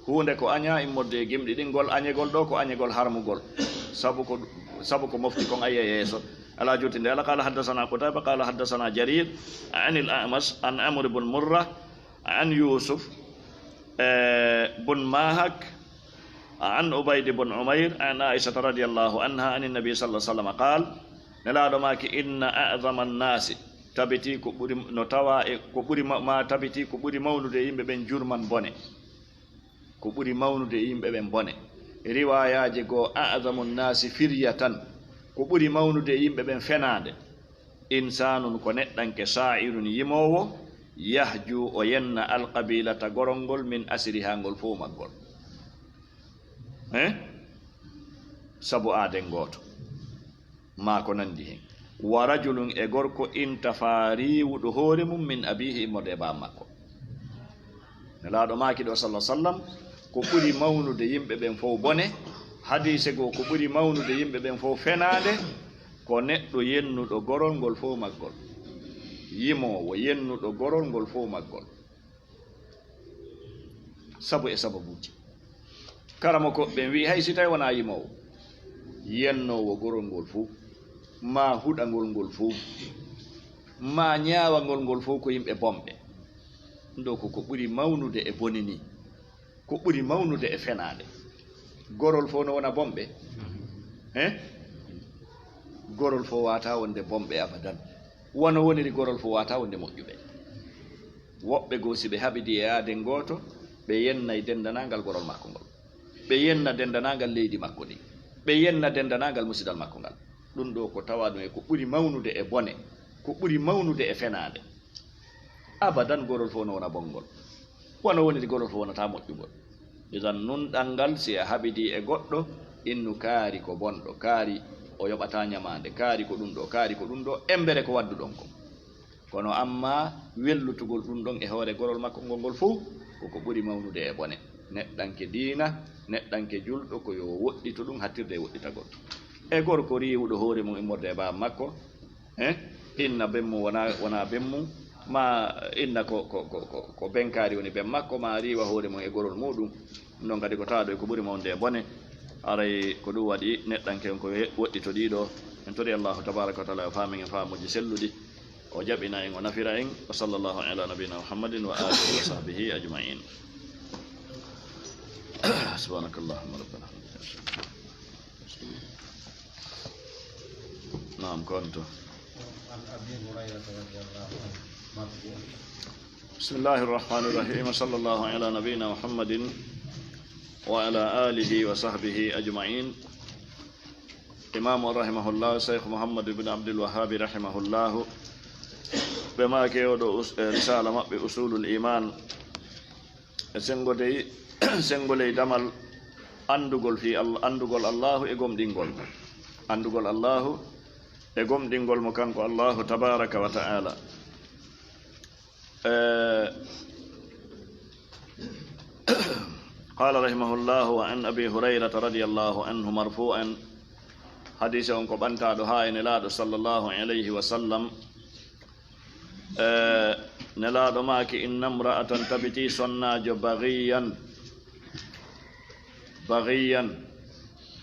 Huunde ko añaa immorde e gimɗi ɗin, ngol añegol ɗo ko añegol harmugol. Sabu ko, sabu ko mofti kon ayya yeeso. Ala juutinde Alla, qala haddathana Qutayba, qala haddathana Jarir, an al-A'mash, an Amr ibn Murrah, an Yusuf, eh, bun Mahak, an Ubayd bun Umayr, an Aishata radiyallahu anha, an Nabi sallallahu alaihi wasallam qal, Nelaaɗo maaki, "Inna a'zama an-nasi", tabiti ko ɓuri, no tawa e ko ɓuri ma-, ma tabiti ko ɓuri mawnude e yimɓe ɓen jurman bone. Ko ɓuri mawnude e yimɓe ɓen bone. Riwaayaaji goo, "A'zamu an-nasi firyatan", ko ɓuri mawnude e yimɓe ɓen fenaande. Insanun ko neɗɗanke, sha'irun yimoowo, yahju o yenna alqabilata gorol ngol, min asriha ngol fow maggol. Eh? Sabu aaden gooto. Maa ko nandi hen. Wa rajulun e gorko intafa riiwuɗo hoore mum min abiihi immorde e baaba makko. Nelaaɗo maaki ɗo sallallahu alaihi wasallam ko ɓuri mawnude yimɓe ɓen fow bone. Hadiise goo ko ɓuri mawnude yimɓe ɓen fow fenaande ko neɗɗo yennuɗo gorol ngol fow maggol. Yimoowo yennuɗo gorol ngol fow maggol. Sabu e sababuuji. Karamokooɓe ɓen wi'i, hay si tawi wonaa yimoowo, yennoowo gorol ngol fow, maa huɗangol ngol fow, maa ñaawangol ngol fow ko yimɓe bonɓe. Ɗun ɗoo ko ko ɓuri mawnude e bone nii, ko ɓuri mawnude e fenaande. Gorol fow no wona bonɓe? Eh? Gorol fow waawataa wonde bonɓe abadan. Wano woniri gorol fow waawataa wonde moƴƴuɓe. Woɓɓe goo, si ɓe haɓidii e aaden gooto, ɓe yennay denndaangal gorol makko ngol. Ɓe yenna denndaangal leydi makko ndin. Ɓe yenna denndaangal musidal makko ngal. Ɗun ɗoo ko tawaa ɗun e ko ɓuri mawnude e bone, ko ɓuri mawnude e fenaande. Abadan, gorol fow no wona bonngol. Wano woniri gorol fow wonataa moƴƴugol. Idan, nunɗal ngal, si a haɓidii e goɗɗo, innu kaari ko bonɗo, kaari o yoɓataa ñamaande, kaari ko ɗun ɗoo, kaari ko ɗun ɗoo, embere ko wadduɗon kon. Kono amma wellutugol ɗun ɗon e hoore gorol makko ngol, ngol fow, ko ko ɓuri mawnude e bone. Neɗɗanke diina, neɗɗanke julɗo, ko yo woɗɗitu ɗun hattirde e woɗɗitagol. E gorko riiwuɗo hoore mum immorde e baaba makko, eh? Inna ben mum wona, wona ben mum, maa inna ko, ko, ko, ko, ko benkaari woni ben makko, maa riiwa hoore mum e gorol muɗum. Ɗun ɗon kadi ko tawaaɗo e ko ɓuri mawnude e bone. Aray ko ɗun waɗi neɗɗanke on ko we-, woɗɗitoɗiiɗo. En tori Allahu tabaraka wa taala o faamin en faamuuji selluɗi, o jaɓina en, o nafira en. Wa sallallahu ala nabiyina Muhammadin wa alihi wa sahbihi ajma'in. Subhanakallahumma rabbana. Naam, konto. عن أبي هريرة رضي الله عنه مرفوعا. بسم الله الرحمن الرحيم. صلى الله على نبينا محمد وعلى آله وصحبه أجمعين. Imaamu rahimahullah, Cheikh Muhammad ibn Abdul Wahhab rahimahullahu, ɓe maaki e oɗo us-, e risaala maɓɓe Usulul Iman, e senngo dey, senngo ley damal anndugol fii All-, anndugol Allahu e gomɗingol. Anndugol Allahu e gomɗingol mo kanko Allahu tabaraka wa ta'ala. Eh, qala rahimahullahu, wa an Abi Hurayrata radiyallahu anhu marfu'an, hadiise on ko ɓantaaɗo haa e Nelaaɗo sallallahu alayhi wa sallam. Eh, Nelaaɗo maaki, inna mra'atan, tabitii sonnaajo, baghiyan, baghiyan,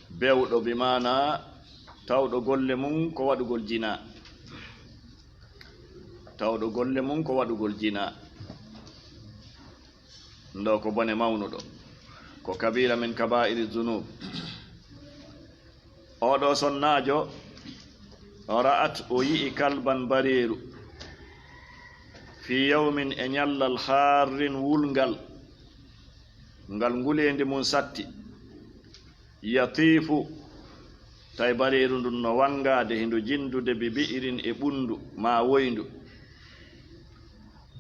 bewɗo, bi maana tawɗo golle mum ko waɗugol jinaa. Tawɗo golle mum ko waɗugol jinaa. Ndo ko bone mawnuɗo. Ko kabira min kaba'iri dhunub. Oɗo sonnaajo, ra'at, o yi'i, kalban, bareeru, fi yawmin, e ñallal, harrin, wulngal, ngal nguleendi mum satti, yatifu, tawi bareeru ndun no wanngaade, hindu jinndude, bi bi'rin, e ɓunndu maa woyndu.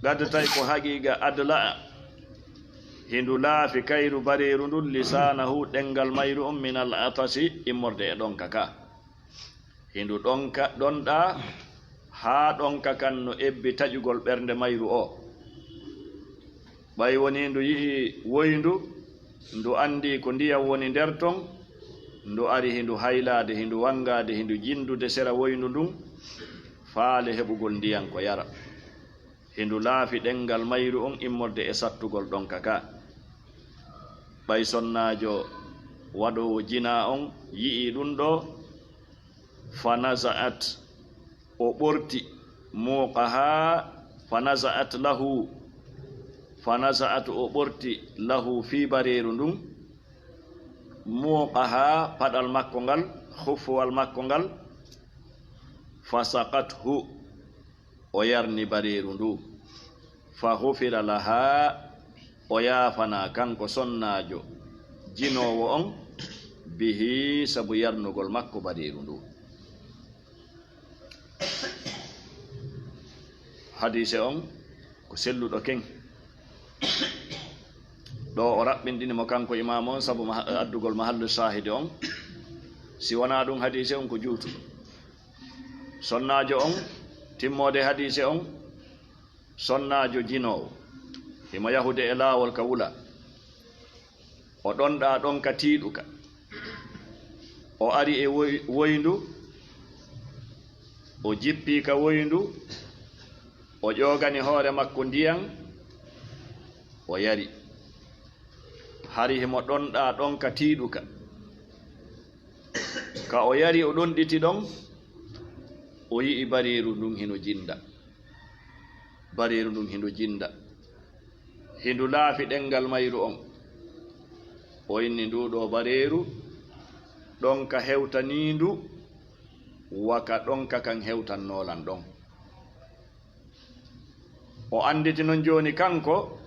Qad, tawi ko haqiiqa, adla'a, hindu laafi kayru bareeru ndun, lisaanahu, ɗemngal mayru on, minal atasi, immorde e ɗonka ka. Hindu ɗonka, ɗonɗaa, haa ɗonka kan no ebbi taƴugol ɓernde mayru o. Ɓay wonii ndu yi'ii woyndu, ndu anndii ko ndiyam woni nder ton, ndu ari hindu haylaade, hindu wanngaade, hindu jinndude sera woyndu ndun, faale heɓugol ndiyam ko yara. Hindu laafi ɗemngal mayru on immorde e sattugol ɗonka ka. Ɓay sonnaajo waɗoowo jinaa on yi'ii ɗun ɗoo, fa naza'at, o ɓorti, muuqahaa, fa naza'at lahu, fa naza'at, o ɓorti, lahu, fii bareeru ndun, muuqahaa, paɗal makko ngal, khuffuwal makko ngal, fa saqathu, o yarni bareeru ndu. Fa ghufira lahaa, o yaafanaa kanko sonnaajo jinoowo on, bihi, sabu yarnugol makko bareeru ndu. Hadiise on ko selluɗo ken. Ɗo o raɓɓinɗini mo kanko imaamu on sabu ma-, addugol mahallu saahidi on. Si wonaa ɗum, hadiise on ko juutuɗo. Sonnaajo on, timmoode hadiise on, sonnaajo jinoowo, himo yahude e laawol ka wula. O ɗonɗaa ɗon ka tiiɗuka. O ari e woy-, woyndu, o jippii ka woyndu, o ƴoogani hoore makko ndiyan, o yari. Hari himo ɗonɗaa ɗon ka tiiɗuka. Ka o yari, o ɗonɗiti ɗon, o yi'i bareeru ndun hino jinda. Bareeru ndun hino jinda. Hindu laafi ɗenngal mayru on. O inni ndu ɗoo bareeru, ɗon ka hewtaniindu, wa ka ɗon ka kan hewtannoo lan ɗon. O annditi non jooni kanko,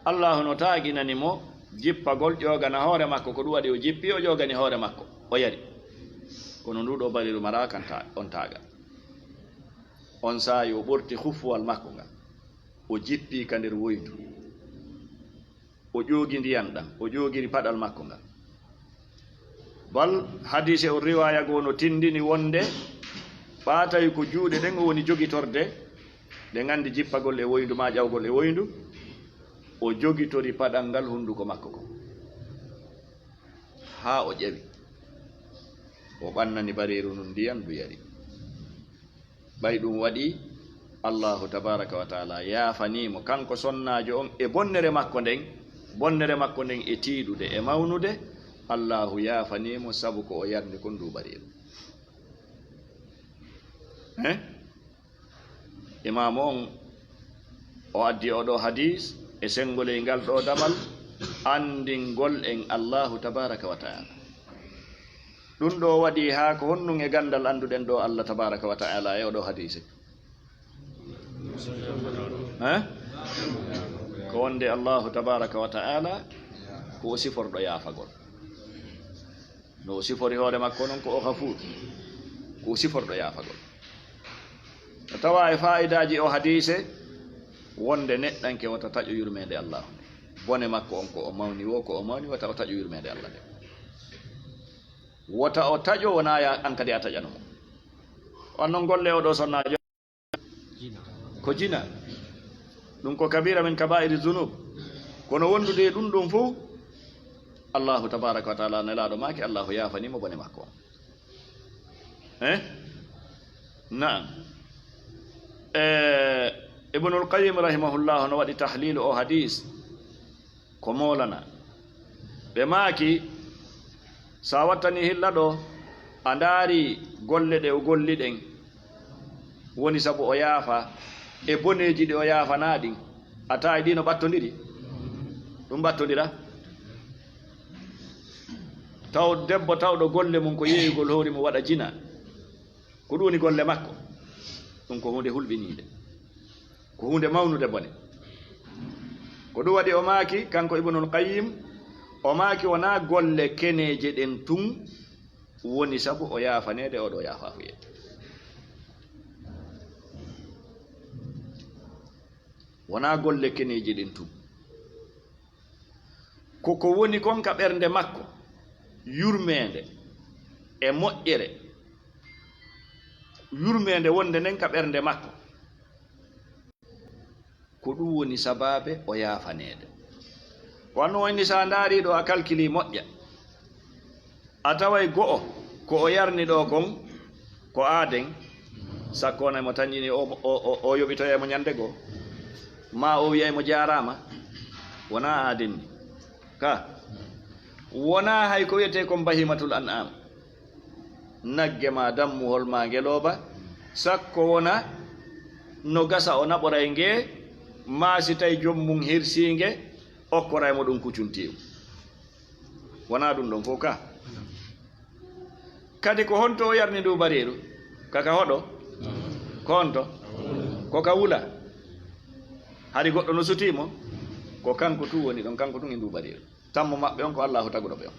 Allaahu no taaginani mo jippagol ƴoogana hoore makko, ko ɗum waɗi o jippi, o ƴoogani hoore makko, o yari. Kono ndu ɗoo bareeru maraa kan ta-, on taaga. On saa'i o ɓorti huffuwal makko ngal, o jippi ka nder woyndu. O ƴoogi ndiyan ɗan, o ƴoogiri paɗal makko ngal. Bal hadiise on riwaaya goo no tindini wonde ɓaa tawi ko juuɗe ɗen o woni jogitorde, ɗen anndi jippagol e woyndu maa ƴawgol e woyndu, o jogitori paɗal ngal hunnduko makko kon. Haa o ƴawi, o ɓannani bareeru ndun ndiyan, ndu yari. Ɓay ɗum waɗii, Allaahu tabaaraka wa taala yaafanii mo kanko sonnaajo on e bonnere makko nden, bonnere makko nden e tiiɗude e mawnude, Allaahu yaafanii mo sabu ko o yarni kon nduu bareeru. Hein? Imaamu on, o addi oo ɗoo hadiis e senngoley ngal ɗoo damal, anndingol en Allaahu tabaaraka wa taala. Ɗum ɗoo waɗi haa ko honɗum e ganndal annduɗen ɗoo Allah tabaaraka wa taala e oo ɗoo hadiise? Hein? Ko wonde Allaahu tabaaraka wa taala ko o siforɗo yaafagol. No o sifori hoore makko non ko o Ghafuur, ko o siforɗo yaafagol. No tawaa e faa'idaaji oo hadiise wonde neɗɗanke wota taƴo yurmeende Allaahu nde. Bone makko on ko o mawni woo, ko o mawni, wota o taƴo yurmeende Allah nde. Wota o taƴo, wonaa ya an kadi a taƴano mo. On non golle oo ɗoo sonnaajo ko jina. Ɗum ko kabira min kabaa'iri zunub. Kono wondude e ɗum ɗum fof, Allaahu tabaaraka wa taala, Nelaaɗo maaki, Allaahu yaafanii mo bone makko on. Eh? Naam. Eh, Ibnul Qayyim rahimahullah no waɗi tahliilu oo hadiis. Ko moolana. Ɓe maaki, so a wattanii hilla ɗoo, a ndaarii golle ɗe o golli ɗen, woni sabu o yaafa, e boneeji ɗi o yaafanaa ɗin, a tawi ɗi no ɓattondiri? Ɗum ɓattondira? Taw debbo tawɗo golle mum ko yeeyugol hoore mum waɗa jina. Ko ɗum woni golle makko. Ɗum ko huunde hulɓiniinde. Ko huunde mawnude bone. Ko ɗum waɗi o maaki, kanko Ibnul Qayyim, o maaki wonaa golle keneeje ɗen tun woni sabu o yaafaneede oo ɗoo yaafaafuye. Wonaa golle keneeje ɗen tun. Ko ko woni kon ka ɓernde makko, yurmeende e moƴƴere, yurmeende wonde nden ka ɓernde makko, ko ɗum woni sabaabe o yaafaneede. Wano woni so a ndaarii ɗoo, a kalkilii moƴƴa. A taway go'o ko o yarni ɗoo kon ko aaden, sakko wona mo tanƴini o, o, o, o yoɓitoya mo ñande goo, maa o wi'ay mo jaaraama, wonaa aaden ni. Ka, wonaa hay ko wi'etee kon bahimatul an'am, nagge maa dammuhol maa ngelooba, sakko wona no gasa o naɓoray nge, maa si tawi joom mum hirsii nge, okkoray mo ɗum kucuntiiru. Wonaa ɗum ɗon fof ka. Kadi ko honto o yarni ndu bareeru? Ka ka hoɗo? Ko honto? Ko ka wula. Hari goɗɗo no sutii mo? Ko kanko tun woni ɗon, kanko tun e ndu bareeru. Tammo maɓɓe on ko Allaahu taguɗo ɓe on.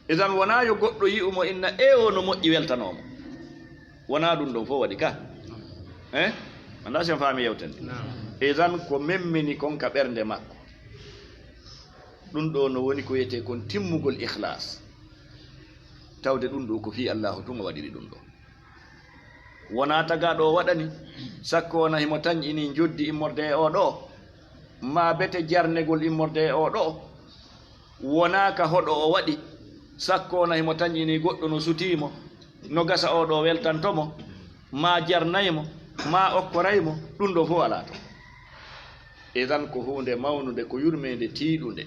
Idan wonaa yo goɗɗo yi'u mo inna e o no moƴƴi weltanoo mo. Wonaa ɗum ɗon fof waɗi ka. Eh? Anndaa si on faami yewtere nde. Idan ko memmini kon ka ɓernde makko. Ɗum ɗo no woni ko wiyetee kon timmugol ikhlas. Tawde ɗum ɗo ko fii Allaahu tun o waɗiri ɗum ɗo. Wonaa tagaaɗo o waɗani, sakko wona himo tanƴini njoddi immorde e oo ɗoo, maa bete jarnegol immorde e oo ɗoo. Wonaa ka hoɗo o waɗi, sakko wona himo tanƴini goɗɗo no sutii mo, no gasa oo ɗoo weltanto mo, maa jarnay mo, maa okkoray mo, ɗum ɗoo fof alaa ton. Idan ko huunde mawnunde, ko yurmeende tiiɗunde,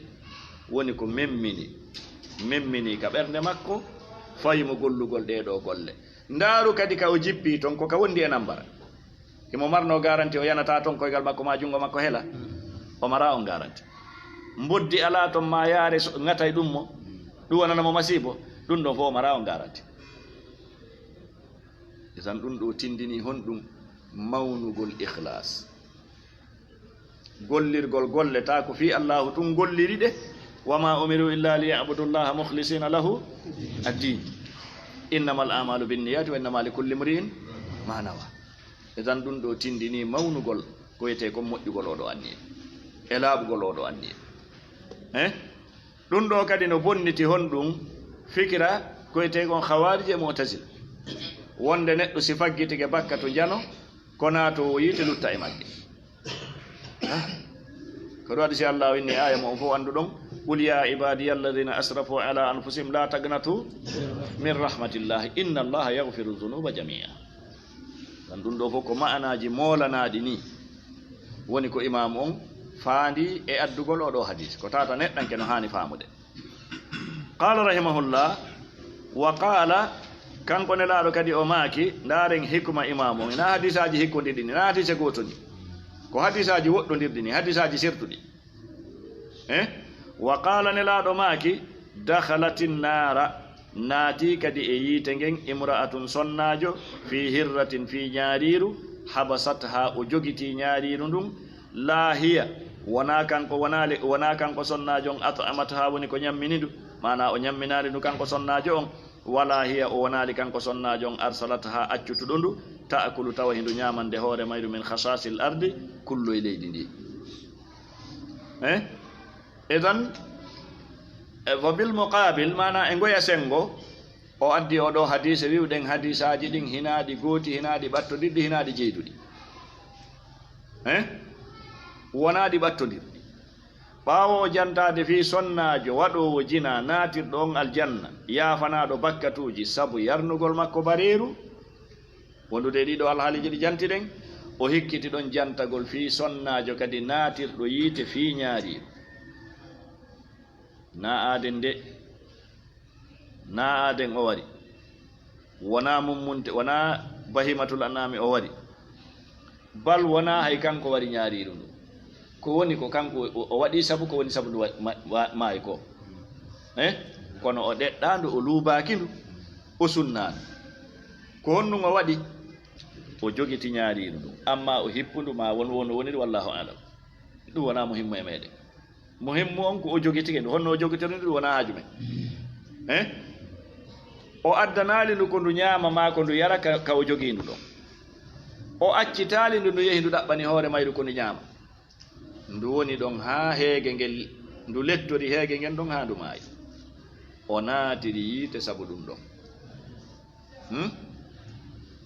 woni ko memmini, memmini ka ɓernde makko, fawi mo gollugol ɗee ɗoo golle. Ndaaru kadi ka o jippii ton, ko ka wondi e nambara. Himo marno garanti o yanataa ton koygal makko maa junngo makko hela? O maraa on garanti. Mboddi alaa ton maa yaare so-, ŋatay ɗum mo, ɗum wonana mo masiibo, ɗum ɗon fof o maraa on garanti. Idan ɗum ɗo tindini honɗum? Mawnugol ikhlas. Gollirgol golle taa ko fii Allaahu tun golliri ɗe. Wa ma umiru illa li ya'budu Allaha mukhlisina lahu ad-din. Innamal a'malu binniyati wa innama likulli imri'in ma nawa. Idan ɗum ɗo tindini mawnugol ko wiyetee kon moƴƴugol oo ɗoo anniya. E laaɓugol oo ɗoo anniya. Eh? Ɗum ɗo kadi no bonniti honɗum? Fikira ko wiyetee kon Khawarij e Mu'tazila. Wonde neɗɗo si faggitike bakka to njano, ko naato o yiite lutta e magge. Ah. Ko ɗum waɗi si Allah o inni aaya mo on fof annduɗon, "Qul ya ibadiya alladhina asrafu ala anfusihim la taqnatu min rahmatillahi inna Allaha yaghfiru dhunuba jami'a." Tan ɗum ɗo fof ko ma'anaaji moolanaaɗi ni. Woni ko imaamu on faandi e addugol oo ɗoo hadis. Ko tata neɗɗanke no haani faamude. Qaala rahimahullah, wa qaala, kanko Nelaaɗo kadi o maaki, ndaaren hikma imaamu on. Ina hadisaaji hikkondirɗi ni, ina hadise gooto ni. Ko hadisaaji woɗɗondirɗi ni, hadisaaji sertuɗi. Eh? Wa qaala, Nelaaɗo maaki, dakhalati nnaara, naati kadi e yiite ngen, imra'atun, sonnaajo, fi hirratin, fi ñaariiru, habasatha, o jogitii ñaariiru ndun, laa hiya, wonaa kanko, wonaa le-, wonaa kanko sonnaajo on, at'amatha, woni ko ñammini ndu, maanaa o ñamminaali ndu kanko sonnaajo on, walaa hiya, o wonaali kanko sonnaajo on, arsalatha, accutuɗo ndu, ta'kulu, tawa hindu ñaamande hoore mayru, min khashaashil ardi, kulloy leydi ndi. Eh? Idan, e, wa bil muqabil, maanaa e ngoya senngo, o addi oo ɗoo hadiise, wi'uɗen hadiisaaji ɗin hinaa ɗi gooti, hinaa ɗi ɓattondirɗi, hinaa ɗi jeyduɗi. Eh? Wonaa ɗi ɓattondirɗi. Ɓaawo o jantaade fii sonnaajo waɗoowo jinaa naatirɗo on aljanna, yaafanaaɗo bakkatuuji sabu yarnugol makko bareeru, wondude e ɗii ɗoo alhaaliiji ɗi jantiɗen, o hikkiti ɗon jantagol fii sonnaajo kadi naatirɗo yiite fii ñaariiru. Naa aaden de, naa aaden o wari. Wonaa mummunte, wonaa bahimatul an'aami o wari. Bal wonaa hay kanko wari ñaariiru ndu. Ko woni ko kanko o, o waɗi sabu, ko woni sabu ndu wa-, ma-, wa-, maayi ko. Eh? Kono o ɗeɗɗaandu, o luubaaki ndu, o sunnaandu. Ko honɗum o waɗi? O jogiti ñaariiru ndun. Amma o hippu ndu, maa won won woniri, wallahu a'lam. Ɗum wonaa muhimmu e meɗen. Muhimmu on ko o jogitike ndu. Honno o jogitiri ndu, ɗum wonaa haaju men. Eh? O addanaali ndu ko ndu ñaama maa ko ndu yara ka, ka o jogii ndu ɗon. O accitaali ndu, ndu yehi ndu ɗaɓɓani hoore mayru ko ndu ñaama. Ndu woni ɗon haa heege ngel, ndu lettori heege ngen ɗon haa ndu maayi. O naatiri yiite sabu ɗum ɗon. Hmm?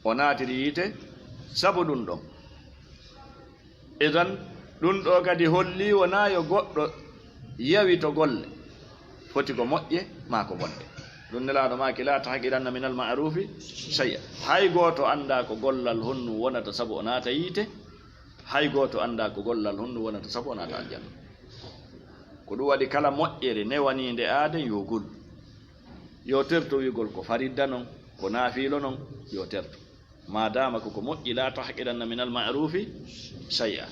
O naatiri yiite sabu ɗum ɗon. Idan, ɗum ɗo kadi holli wonaa yo goɗɗo yawi to golle, foti ko moƴƴe maa ko bonɗe. Ɗum Nelaaɗo maaki, "Laa tahqiranna minal ma'ruufi shay'a." Hay gooto anndaa ko gollal honɗum wonata sabu o naata yiite, hay gooto anndaa ko gollal honɗum wonata sabu o naata aljanna. Ko ɗum waɗi kala moƴƴere newaniinde aaden yo gol. Yo terto wi'ugol ko faridda non, ko naafiilo non, yo terto. Maadaama ko ko moƴƴi, "Laa tahqiranna minal ma'ruufi shay'a."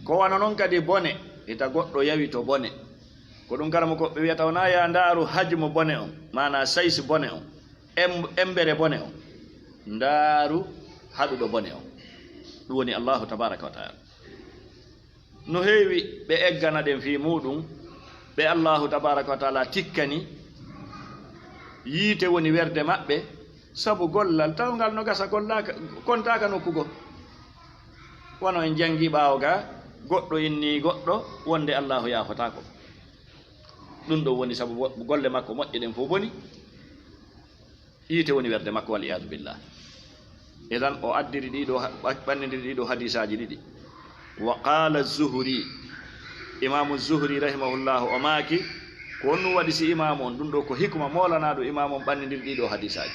Ko wano non kadi bone, hita goɗɗo yawi to bone. Ko ɗum kala mo ko ɓe wiyata, wonaa yaa ndaaru hajmu bone on, maanaa size bone on, em-, embere bone on. Ndaaru haɗuɗo bone on. Ɗum woni Allahu tabaaraka wa ta'ala. No heewi ɓe eggana ɗen fii muuɗum, ɓe Allahu tabaaraka wa ta'ala tikkani, yiite woni werde maɓɓe, Sabu gollal tawngal no gasa, gollaaka, kontaaka nokku goo. Wano en janngi ɓaawo ga, goɗɗo inni goɗɗo wonde Allaahu yaafotaako. Ɗum ɗon woni sabu wo-, golle makko moƴƴe ɗen fof boni. Yiite woni werde makko, wal iyaadu billah. Idan, o addiri ɗiɗo ha-, ɓa-, ɓannindiri ɗiɗo hadiisaaji ɗiɗi. Wa qaala Zuhri, Imaamu Zuhri rahimahullahu, o maaki, ko honɗum waɗi si imaamu on, ɗum ɗo ko hikma moolanaaɗo imaamu on ɓannindiri ɗiɗo hadiisaaji.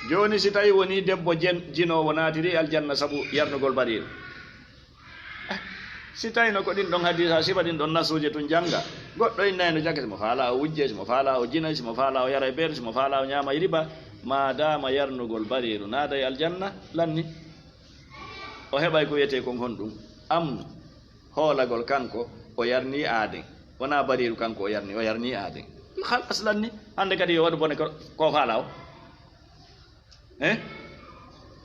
Jooni, si tawi woni debbo jen-, jinoowo naatiri aljanna sabu yarnugol bareeru. Eh, si tawino ko ɗin ɗon hadiisa, sifa ɗin ɗon nasuuje tun jannga, goɗɗo innayno jake, simo faala o wujje, simo faala o jinay, simo faala o yaray beer, simo faala o ñaamay riba, maadaama yarnugol bareeru naaday aljanna, lanni. O heɓay ko wiyetee kon honɗum? Amnu. Hoolagol kanko, o yarni aaden. Wonaa bareeru kanko o yarni, o yarni aaden. Halas, lanni. Hannde kadi yo waɗu bone ko, ko faala o. Eh?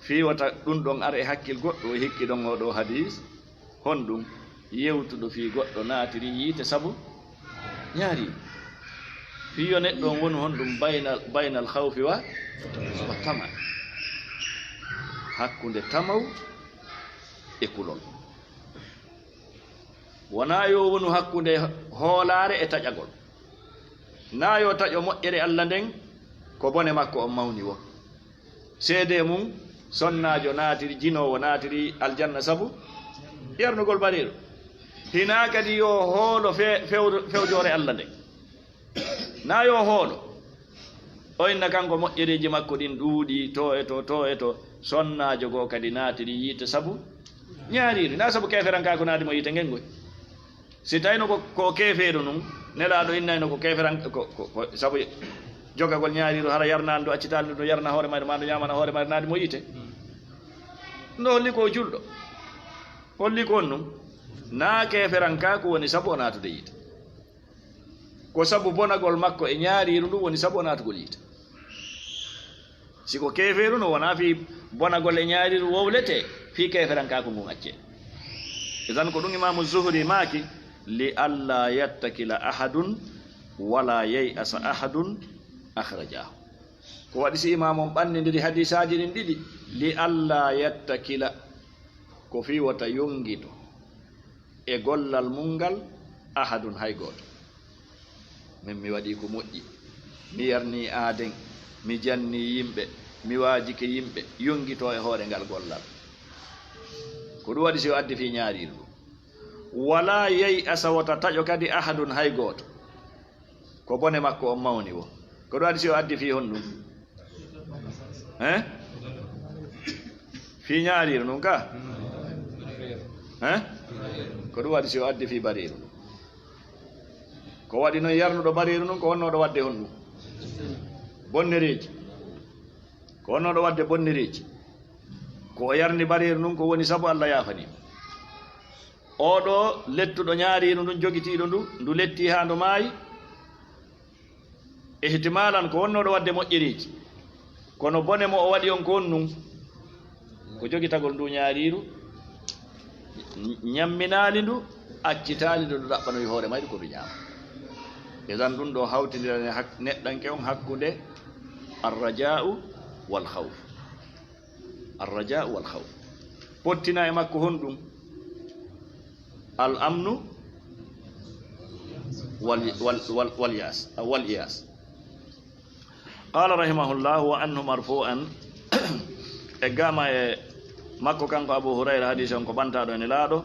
Fii wota ɗum ɗon ar e hakkil goɗɗo, o hikki ɗon oo ɗoo hadiis. Honɗum? Yewtuɗo fii goɗɗo naatiri yiite sabu ñaari. Fii yo neɗɗo on wonu honɗum? Baynal, baynal khawfi wa, wa tama. Hakkunde tamaw e kulol. Wonaa yo wonu hakkunde hoolaare e taƴagol. Naa yo taƴo moƴƴere Alla nden, ko bone makko on mawni woo. Seedee mum, sonnaajo naatiri, jinoowo naatiri aljanna sabu yarnugol bareeru. Hinaa kadi yo hoolo fe-, fewdo-, fewjoore Alla nden. Naa yo hoolo. O inna kanko moƴƴereeji makko ɗin ɗuuɗi, to e to, to e to. Sonnaajo goo kadi naatiri yiite sabu ñaariiri. Naa sabu keeferankaaku naadi mo yiite ngen ngoy. Si tawino ko, ko keefeeru nun, Nelaaɗo innayno ko keeferan-, ko, ko, ko sabu jogagol ñaariiru, hara yarnaani ndu, accitaali ndu, yarna hoore mayre, maa ndu ñaamana hoore mayre, naadi mo yiite. No holli ko o julɗo. Holli ko on nun. Naa keeferankaaku woni sabu o naatude yiite. Ko sabu bonagol makko e ñaariiru ndun woni sabu o naatugol yiite. Si ko keefeeru no, wonaa fii bonagol e ñaariiru wowletee, fii keeferankaaku ngun accee. Idan ko ɗum Imaamu Zuhri maaki, "Li alla yattakila ahadun wala yay'asa ahadun," akhrajaahu. Ko waɗi si Imaamu on ɓannindiri hadiisaaji ɗin ɗiɗi, "Li alla yattakila," ko fii wota yongito e gollal mun ngal, "ahadun," hay gooto. Min mi waɗii ko moƴƴi, mi yarnii aaden, mi jannii yimɓe, mi waajike yimɓe, yongitoo e hoore ngal gollal. Ko ɗum waɗi si o addi fii ñaariiru ndu. Walaa yay'asa, wota taƴo kadi, ahadun, hay gooto. Ko bone makko on mawni woo. Ko ɗum waɗi si o addi fii honɗum? Hein? Fii ñaariiru nun ka? Hein? Ko ɗum waɗi si o addi fii bareeru nun? Ko waɗi non yarnuɗo bareeru nun, ko wonnooɗo waɗde honɗum? Bonnereeji. Ko wonnooɗo waɗde bonnereeji. Ko o yarni bareeru nun, ko woni sabu Alla yaafani mo. Oo ɗoo lettuɗo ñaariiru ndun, jogitiiɗo ndu, ndu lettii haa ndu maayi. Ihtimaalan ko wonnooɗo waɗde moƴƴereeji, kono bone mo o waɗi on ko on nun, ko jogitagol ndu ñaariiru, ñamminaali ndu, accitaali ndu, ndu ɗaɓɓanoyi hoore mayru ko ndu ñaama. Idan ɗum ɗoo hawtindirani hak-, neɗɗanke on hakkunde arrajaa'u wal khawf. Arrajaa'u wal khawf. Pottina e makko honɗum? Al amnu wal, wal, wal, wal yas, wal iyas. Qala rahimahullah, wa anhu marfu'an, eggama e makko kanko Abu Hurayra, hadisi on ko ɓantaaɗo e Nelaaɗo,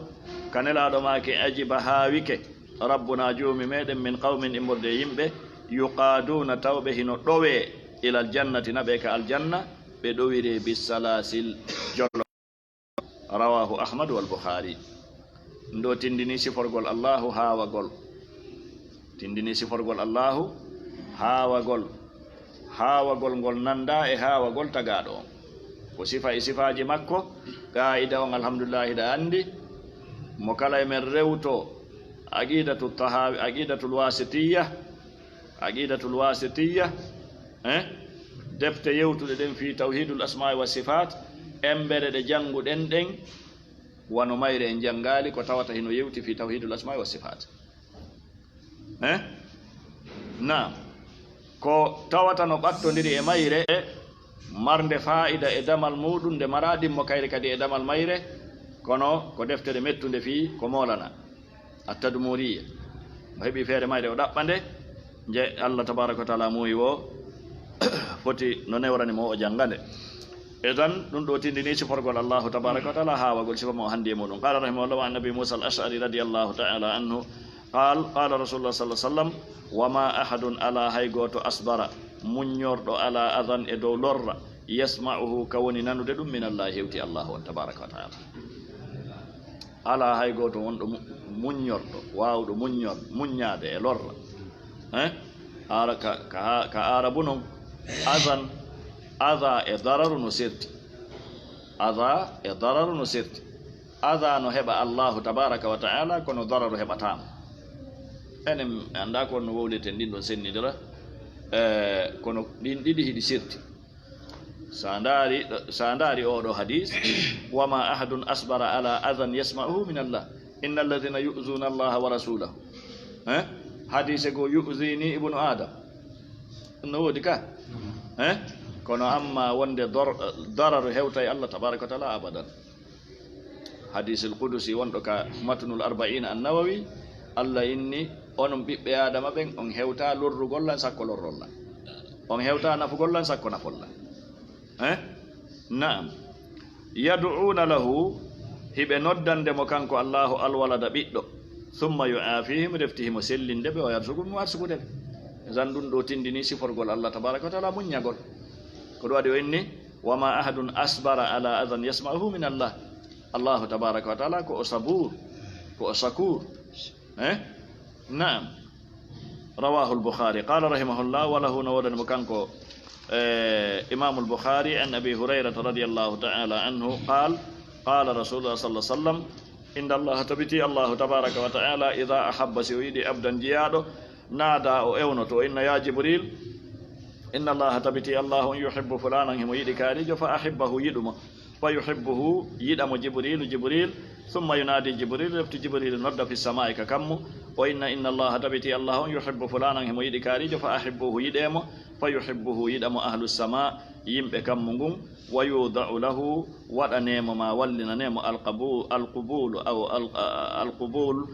ka Nelaaɗo maaki, ajiba, haawike, Rabbuna, Joomi meɗen, min qawmin, immorde e yimɓe, yuqaaduna, tawɓe hino ɗowee, ilal jannati, naɓee ka aljanna, ɓe ɗowiree bis salaasil, jolo. Rawaahu Ahmad wal Bukhaari. Ɗum ɗoo tindinii siforgol Allaahu haawagol. Tindinii siforgol Allaahu haawagol. Haawagol ngol nanndaa e haawagol tagaaɗo on. Ko sifa e sifaaji makko, qaa'ida on, alhamdulillahi, hiɗa anndi. Mo kala e men rewto Aqiidatu Tahaawi, Aqiidatul Waasitiyya, Aqiidatul Waasitiyya, eh? Defte yewtuɗe ɗen fii tawhiidul asmaa'i wa sifaat, embere ɗe jannguɗen ɗen, wano mayre en janngaali ko tawata hino yewti fii tawhiidul asmaa'i wa sifaat. Eh? Naam. Ko tawata no ɓattondiri e mayre, marnde faa'ida e damal muuɗum, nde maraa ɗimmo kayre kadi e damal mayre, kono ko deftere mettunde fii ko moolana, At-Tadmuriyya. O heɓi feere mayre, o ɗaɓɓa nde, nje Allah tabaaraka wa ta'ala muuyi wo foti no newrani mo, o jannga nde. Idan, ɗum ɗo tindini siforgol Allahu tabaaraka wa ta'ala, haawagol sifa mo o handi e muuɗum. Qala rahimahullah, wa an Abi Musa al-Ash'ari radiyallahu ta'ala anhu, qal, qala Rasulullah sallallahu alaihi wasallam, wa ma ahadun, alaa hay gooto, asbara, muññorɗo, ala adan, e dow lorra, yasma'uhu, ka woni nanude ɗum, min Allah, hewti Allahu on tabaaraka wa ta'ala. Alaa hay gooto wonɗo mu-, muññorɗo, waawɗo muññor-, muññaade e lorra. Hein? Ara ka, ka, ka Aarabu non, adan, ada e dararu no serti. Ada e dararu no serti. Ada no heɓa Allahu tabaaraka wa ta'ala, kono dararu heɓataa mo. Enen anndaa ko no wowleten ɗin ɗon sennindira, eh, kono ɗin ɗiɗi hiɗi serti. Sa ndaari, sa ndaari oo ɗoo hadis, wa ma ahadun asbara ala adan yasma'uhu min Allah, inna alladhina yu'zuna Allah wa rasulahu. Eh? Hadise goo, yu'zini ibnu Adam. No woodi ka? Eh? Kono amma wonde dor-, dararu hewtay Allah tabaaraka wa ta'ala, abadan. Hadisul Qudusi wonɗo ka Matnul Arba'iina An-Nawawi, Allah inni, onon ɓiɓɓe Aadama ɓen, on hewtaa lorrugol lan sakko lorrol lan. On hewtaa nafugol lan sakko nafol lan. Eh? Na'am. Yad'uuna lahu, hiɓe noddande mo kanko Allahu alwalada ɓiɗɗo. Summa yu'aafihim, refti himo sellinde ɓe, wa yarzuquhum, mo arsukude ɓe. Zan ɗum ɗo tindini siforgol Allah tabaaraka wa ta'ala muññagol. Ko ɗum waɗi o inni, wa ma ahadun asbara ala adan yasma'uhu min Allah. Allahu tabaaraka wa ta'ala ko o sabuur, ko o sakuur. Eh? Na'am. Rawahul Bukhari. Qala rahimahullah, wa lahu, no woodani mo kanko, eh, Imamul Bukhari, an Abi Hurayrata radiyallahu ta'ala anhu, qal, qala Rasulullah sallallahu alaihi wasallam, inna Allah, tabiti Allahu tabaaraka wa ta'ala, idha ahabba, si o yiɗi, abdan, jiyaaɗo, naada, o ewnoto, o inna, ya Jibril, inna Allah, tabiti Allahu, yuhibbu fulanan, himo yiɗi kaarijo, fa ahibbahu, yiɗu mo. Fa yuhibbuhu, yiɗa mo Jibrilu, Jibril. Summa yunaadi Jibril, refti Jibril nodda fi samaa'i ka kammu. O inna, inna Allaha, tabiti Allahu on, yuhibbu fulanan, himo yiɗi kaarijo, fa ahibbuhu, yiɗee mo. Fa yuhibbuhu, yiɗa mo ahlu samaa, yimɓe kammu ngun. Wa yuda'u lahu, waɗanee mo, ma wallinanee mo, alqabu-, alqubulu, aw al-, alqubul,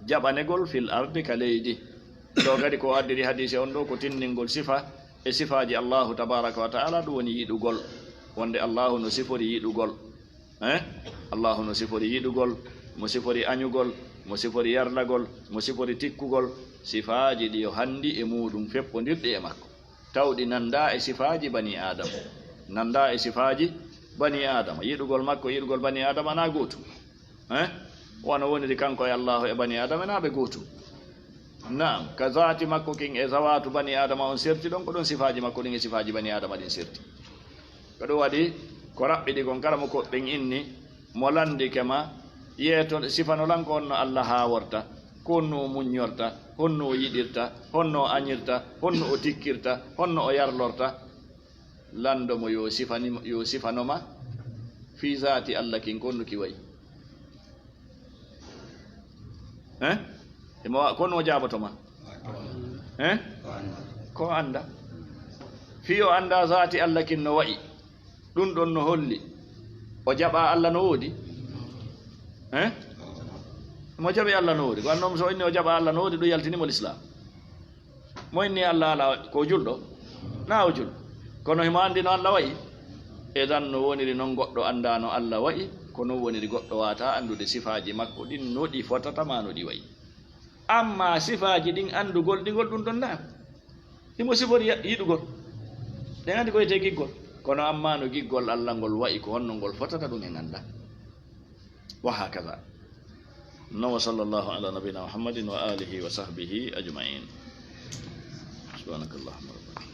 jaɓanegol, fil ardi, ka leydi. Ɗo kadi ko addiri hadiise on ɗo ko tindingol sifa e sifaaji Allahu tabaaraka wa ta'ala, ɗum woni yiɗugol. Wonde Allahu no sifori yiɗugol. Eh? Allahu no sifori yiɗugol, mo sifori añugol, mo sifori yarlagol, mo sifori tikkugol. Sifaaji ɗi o handi e muuɗum feppondirɗi e makko. Taw ɗi nanda e sifaaji bani Aadama. Nanda e sifaaji bani Aadama. Yiɗugol makko, yiɗugol bani Aadama na gootum. Eh? Wano woniri kanko e Allahu e bani Aadama na ɓe gootum. Naam, ka zaati makko kin e zawaatu bani Aadama on serti ɗon, ko ɗon sifaaji makko ɗin e sifaaji bani Aadama ɗin serti. Ko ɗum waɗi ko raɓɓiɗi kon, kala mo ko ɓen inni, mo landike ma, yeeto sifano lan ko honno Allah haaworta, ko honno o muññorta, honno o yiɗirta, honno o añirta, honno o tikkirta, honno o yarlorta. Lando mo yo sifani, yo sifano ma fii zaati Allah kin, ko honno ki wayi. Eh? Imo wa-, ko no jaaboto ma? Eh? Ko anda. Fii o anda zaati Allah kin no wayi. Ɗum ɗon no holli o jaɓa Allah no woodi? Eh? Mo jaɓi Allah no woodi. Ko annoom so inni o jaɓa Allah no woodi, ɗum yaltini mo Lislaam. Mo inni Allah ala ko julɗo, na o julɗo. Kono himo andi no Allah wayi. Edan no woniri non goɗɗo anda no Allah wayi, ko non woniri goɗɗo wata andude sifaaji makko ɗin no ɗi fotata ma no ɗi wayi. Amma sifaaji ɗin andugol ɗigol ɗum ɗon na. Himo sifori ya-, yiɗugol. Ɗen andi ko wiyetee giggol. Kono amma no giggol Allah ngol wayi, ko honno ngol fotata ɗum en anda. Wa hakaza. No, wa sallallahu ala nabina Muhammadin wa alihi wa sahbihi ajma'in. Subhanakallahumma rabbana.